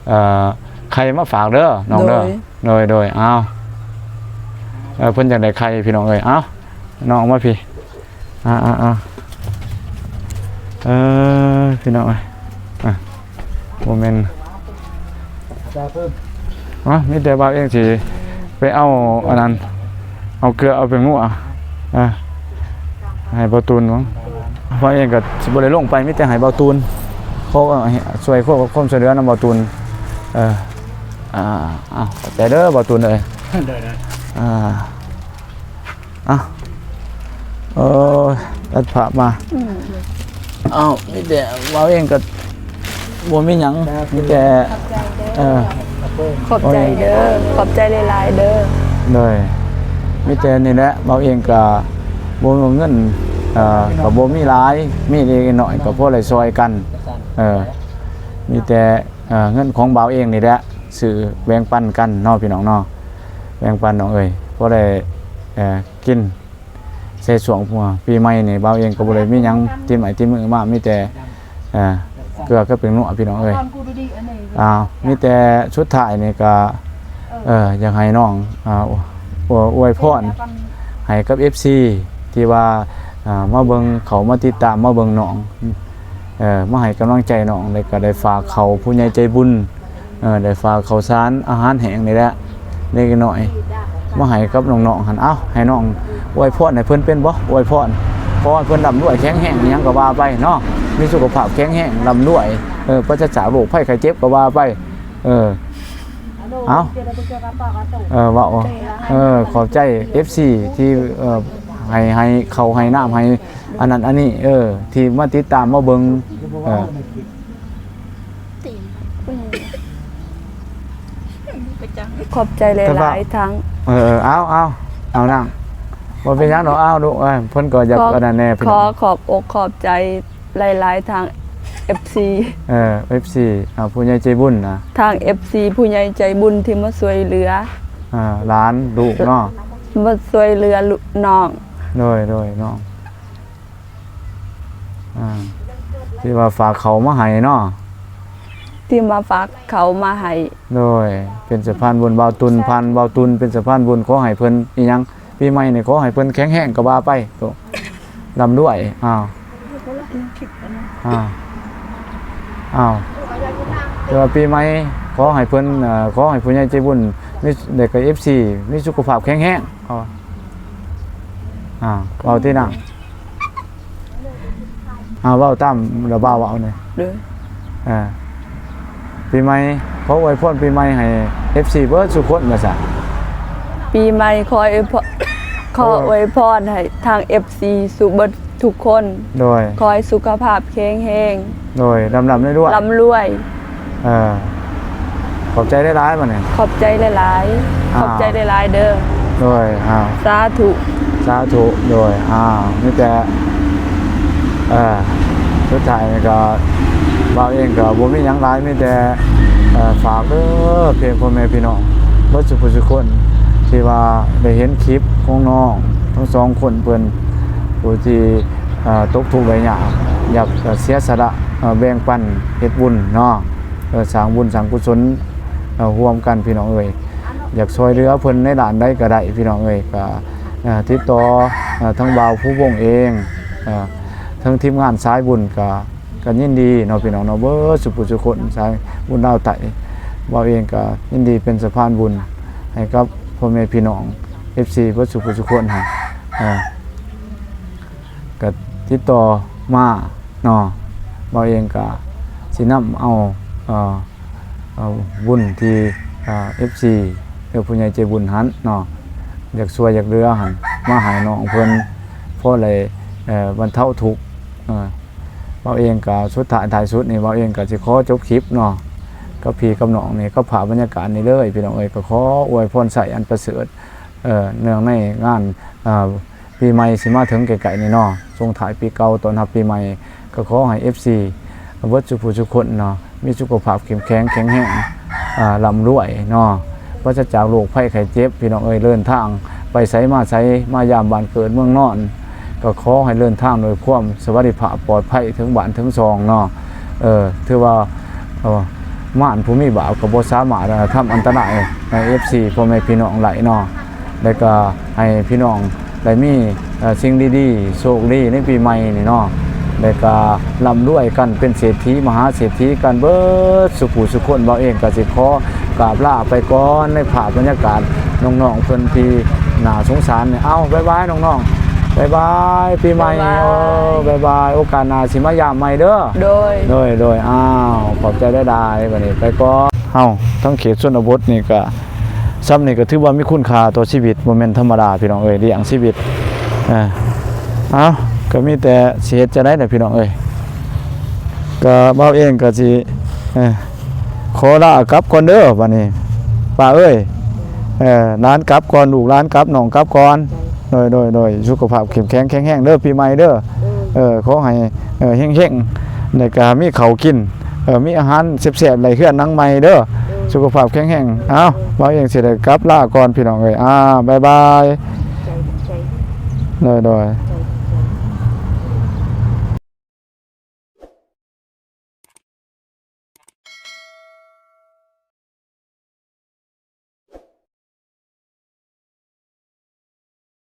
ເອີ ໄຂ່ມາຝາກເດີນ້ອງເດີ ໂດຍ ໂດຍ ໂດຍ ອ້າວ ເອີ ເພິ່ນຢາກໄດ້ໄຂ່ພີ່ນ້ອງເອີຍ ເອົ້າ ນ້ອງມາພີ້ ອາໆໆ ເອີ ພີ່ນ້ອງເອີຍ ອາ ບໍ່ແມ່ນ ມາ ມີແຕ່ບ່າວເອງຊິໄປເອົາອັນນັ້ນ ເອົາເກືອເອົາແປ້ງນົວ ອາ ໃຫ້ບ່າວຕູນເບິ່ງ ບ່າວເອງກະຊິບໍ່ໄດ້ລົງໄປ ມີແຕ່ໃຫ້ບ່າວຕູນ ຂໍ ເອີ ຊ່ວຍ ຂໍຄວາມຊ່ວຍເຫຼືອນຳບ່າວຕູນ ເອີ ອາ ເອົາ ຂອບໃຈເດີບ່າວຕູນເອີຍ ໂດຍໆ ອາ ເອົ້າ ເອີຍ ຕັດພາບມາ ອືມ ເອົ້າ ມີແຕ່ເວົ້າເອງກະບໍ່ມີຫຍັງ ມີແຕ່ ເອີ ຂອບໃຈເດີ ຂອບໃຈຫຼາຍໆເດີ ໂດຍ ມີແຕ່ນີ້ແຫຼະ ເວົ້າເອງກະບໍ່ມີເງິນ ເອີ ກະບໍ່ມີຫຼາຍ ມີເລັກໆນ້ອຍໆກະພໍໄດ້ຊ່ອຍກັນ ເອີ ມີແຕ່ ເອີ ເງິນຂອງບ່າວເອງນີ້ແຫຼະ ຊື້ແບ່ງປັນກັນເນາະ ພີ່ນ້ອງເນາະ ແບ່ງປັນນ້ອງເອີຍ ພໍໄດ້ ເອີ ກິນ ໃນຊ່ວງປີໃໝ່ນີ້ ບ່າວເອງກະບໍ່ໄດ້ມີຫຍັງຕິດໄມ້ຕິດມືມາ ມີແຕ່ ເອີ ເກືອກັບແປ້ງນົວ ພີ່ນ້ອງເອີຍ. ອ້າວ ມີແຕ່ສຸດທ້າຍນີ້ກໍ ເອີ ຢາກໃຫ້ນ້ອງ ອາ ອວຍພອນໃຫ້ກັບເອັຟຊີທີ່ວ່າ ອາ ມາເບິ່ງ ເຂົ້າມາຕິດຕາມ ມາເບິ່ງນ້ອງ ເອີ ມາໃຫ້ກຳລັງໃຈນ້ອງ ແລ້ວກໍໄດ້ຝາກເຂົ້າຜູ້ໃຫຍ່ໃຈບຸນ ເອີ ໄດ້ຝາກເຂົ້າສານອາຫານແຫ້ງນີ້ແຫຼະ ເລັກນ້ອຍມາໃຫ້ກັບນ້ອງໆຫັ້ນ. ເອົ້າ ໃຫ້ນ້ອງອວຍພອນໃຫ້ເພິ່ນເປັນບໍ່? ອວຍພອນ ຂໍໃຫ້ເພິ່ນລ່ຳລວຍແຂງແຮງ ອີ່ຫຍັງກໍວ່າໄປເນາະ ມີສຸຂະພາບແຂງແຮງ ລ່ຳລວຍ ເອີ ປາສະຈາກໂລກໄພໄຂ້ເຈັບກໍວ່າໄປ. ເອີ ເອົ້າ ເອີ ເວົ້າ ເອີ ຂອບໃຈເອັຟຊີທີ່ ເອີ ໃຫ້ ໃຫ້ເຂົ້າໃຫ້ນ້ຳ ໃຫ້ອັນນັ້ນອັນນີ້ ເອີ ທີ່ມາຕິດຕາມມາເບິ່ງ ເອີ ຂອບໃຈຫຼາຍໆ ທັງ ເອີ ເອົາ ເອົາ ເອົານາງ ບໍ່ເປັນຫຍັງດອກ ເອົາລູກ ເອີ ເພິ່ນກໍຢາກ ຂໍ ອັນນັ້ນແດ່ ພີ່ນ້ອງ ຂໍຂອບອົກຂອບໃຈຫຼາຍໆ ທັງເອັຟຊີ ເອີ ເອັຟຊີ ອ່າ ຜູ້ໃຫຍ່ໃຈບຸນນະ ທັງເອັຟຊີຜູ້ໃຫຍ່ໃຈບຸນທີ່ມາຊ່ວຍເຫຼືອ ອ່າ ຫຼານລູກເນາະ ມາຊ່ວຍເຫຼືອລູກນ້ອງ ໂດຍ ໂດຍ ນ້ອງ ອ່າ ທີ່ວ່າຝາກເຂົ້າມາໃຫ້ເນາະ ທີ່ມາຝາກເຂົ້າມາໃຫ້ ໂດຍ ເປັນສະພານບຸນ ບ່າວຕຸນ ຜ່ານບ່າວຕຸນເປັນສະພານບຸນ ຂໍໃຫ້ເພິ່ນອີ່ຫຍັງ ປີໃໝ່ນີ້ຂໍໃຫ້ເພິ່ນແຂງແຮງກໍວ່າໄປ ໂຕ ລ່ຳລວຍ ອ້າວ ອ້າວ ອ້າວ ແຕ່ວ່າປີໃໝ່ຂໍໃຫ້ເພິ່ນ ເອີ ຂໍໃຫ້ຜູ້ໃຫຍ່ໃຈບຸນມີ ແລ້ວກໍເອັຟຊີມີສຸຂະພາບແຂງແຮງ ເຂົາວ່າ ອ້າວ ເວົ້າຕິນາງ. ອ່າ ເວົ້າຕາມລະບ່າວເວົ້ານີ້ ໂດຍ ອ່າ ປີໃໝ່ ຂໍອວຍພອນປີໃໝ່ໃຫ້ເອັຟຊີເບິດສູ່ຄົນວ່າຊັ້ນ ປີໃໝ່ຂໍອວຍພອນ ຂໍອວຍພອນໃຫ້ທາງເອັຟຊີສູ່ເບິດທຸກຄົນ ໂດຍ ຂໍໃຫ້ສຸຂະພາບແຂງແຮງ ໂດຍ ລ່ຳໆລວຍໆ ລ່ຳລວຍ. ເອີ ຂອບໃຈຫຼາຍໆ ບັດນີ້ ຂອບໃຈຫຼາຍໆ ອ່າ ຂອບໃຈຫຼາຍໆເດີ ໂດຍ ອ່າ ສາທຸ ສາທຸ ໂດຍ ອ່າ ມີແຕ່ ເອີ ສຸດທ້າຍນີ້ກໍ ບ່າວເອງກໍບໍ່ມີຫຍັງຫຼາຍ ມີແຕ່ ເອີ ຝາກເດີ ພຽງພໍ່ແມ່ພີ່ນ້ອງເບິດສູ່ຜູ້ສູ່ຄົນ ທີ່ວ່າໄດ້ເຫັນຄລິບຂອງນ້ອງທັງສອງຄົນເພິ່ນ ຜູ້ທີ່ ເອີ ຕົກທຸກໄດ້ຍາກ ຢາກເສຍສະຫຼະ ເອີ ແບ່ງປັນເຮັດບຸນເນາະ ເອີ ສ້າງບຸນສ້າງກຸສົນ ເອີ ຮ່ວມກັນພີ່ນ້ອງເອີຍ ຢາກຊ່ວຍເຫຼືອເພິ່ນໃນດ້ານໃດກໍໄດ້ພີ່ນ້ອງເອີຍ ກໍ ເອີ ຕິດຕໍ່ ເອີ ທາງບ່າວພູວົງເອງ ເອີ ທາງທີມງານສາຍບຸນກໍ ກໍຍິນດີເນາະພີ່ນ້ອງເນາະ ເບິດສູ່ຜູ້ສູ່ຄົນ ສາຍບຸນລາວໃຕ້ ບ່າວເອງກໍຍິນດີເປັນສະພານບຸນໃຫ້ກັບພໍ່ແມ່ພີ່ນ້ອງເອັຟຊີເບິດສູ່ຜູ້ສູ່ຄົນ ເອີ ກໍຕິດຕໍ່ມາເນາະ ບ່າວເອງກໍຊິນຳເອົາ ເອີ ເອົາບຸນທີ່ ເອີ ເອັຟຊີ ຫຼືຜູ້ໃຫຍ່ໃຈບຸນຫັ້ນເນາະ ຢາກຊ່ວຍຢາກເຫຼືອຫັ້ນ ມາໃຫ້ນ້ອງເພິ່ນ ພໍໄດ້ ເອີ ບັນເທົາທຸກ ເອີ ບ່າວເອງກໍສຸດທ້າຍທ້າຍສຸດນີ້ ບ່າວເອງກໍຊິຂໍຈົບຄລິບເນາະ ກັບພີ່ກັບນ້ອງນີ້ ກັບພາບບັນຍາກາດນີ້ເລີຍ ພີ່ນ້ອງເອີຍ ກໍຂໍອວຍພອນໄຊອັນປະເສີດ ເອີ ເນື່ອງໃນງານ ເອີ ປີໃໝ່ຊິມາເຖິງໃກ້ໆນີ້ເນາະ ສົ່ງທ້າຍປີເກົ່າຕ້ອນຮັບປີໃໝ່ ກໍຂໍໃຫ້ເອັຟຊີເບິດສູ່ຜູ້ສູ່ຄົນເນາະ ມີສຸຂະພາບເຂັ້ມແຂງແຂງແຮງ ອ່າ ລ່ຳລວຍເນາະ ປາສະຈາກໂລກໄພໄຂ້ເຈັບ ພີ່ນ້ອງເອີຍ ເດີນທາງໄປໃສມາໃສ ມາຢາມບ້ານເກີດເມືອງນອນ ກໍຂໍໃຫ້ເດີນທາງໂດຍຄວາມສະຫວັດດີພາບປອດໄພເຖິງບ້ານເຖິງຊ່ອງເນາະ ເອີ ຖືວ່າ ເອີ ມານຜູ້ມີບາບກໍບໍ່ສາມາດ ເອີ ທຳອັນຕະລາຍໃຫ້ເອັຟຊີພໍ່ແມ່ພີ່ນ້ອງໄດ້ເນາະ ແລ້ວກໍໃຫ້ພີ່ນ້ອງໄດ້ມີ ເອີ ສິ່ງດີໆ ໂຊກດີໃນປີໃໝ່ນີ້ເນາະ ແລ້ວກໍລ່ຳລວຍກັນເປັນເສດຖີມະຫາເສດຖີກັນເບິດສູ່ຜູ້ສູ່ຄົນ ບ່າວເອງກໍຊິຂໍກາບລາໄປກ່ອນ ໃນພາບບັນຍາກາດນ້ອງໆເພິ່ນທີ່ໜ້າສົງສານນີ້ ເອົ້າ ບາຍບາຍນ້ອງໆ ບາຍບາຍ ປີໃໝ່ ບາຍບາຍ ໂອ້ ບາຍບາຍ ໂອກາດໜ້າຊິມາຢາມໃໝ່ເດີ ໂດຍ ໂດຍ ໂດຍ ອ້າວ ຂອບໃຈຫຼາຍໆ ບັດນີ້ໄປກ່ອນ ເຮົາທາງເຂດຊົນນະບົດນີ້ກໍ ຊ່ຳນີ້ກໍຖືວ່າມີຄຸນຄ່າຕໍ່ຊີວິດ ບໍ່ແມ່ນທຳມະດາພີ່ນ້ອງເອີຍ ລ້ຽງຊີວິດ ເອີ ເອົ້າ ກໍມີແຕ່ຊິເຮັດຈັ່ງໃດລະພີ່ນ້ອງເອີຍ ກໍບ່າວເອງກໍຊິ ເອີ ຂໍລາກັບກ່ອນເດີ ບັດນີ້ປ້າເອີຍ ເອີ ຫຼານກັບກ່ອນ ລູກຫຼານກັບ ນ້ອງກັບກ່ອນ ໂດຍ ໂດຍ ໂດຍ ສຸຂະພາບເຂັ້ມແຂງແຂງແຮງເດີ ປີໃໝ່ເດີ ເອີ ຂໍໃຫ້ ເອີ ເຮັງໆ ແລ້ວກໍມີເຂົ້າກິນ ເອີ ມີອາຫານແຊບໆ ໄດ້ເຮືອນຫຼັງໃໝ່ເດີ ສຸຂະພາບແຂງແຮງ ເອົ້າ ບ່າວເອງຊິໄດ້ກັບລາກ່ອນພີ່ນ້ອງເອີຍ ອ້າວ ບາຍບາຍ ໂດຍ ໂດຍ.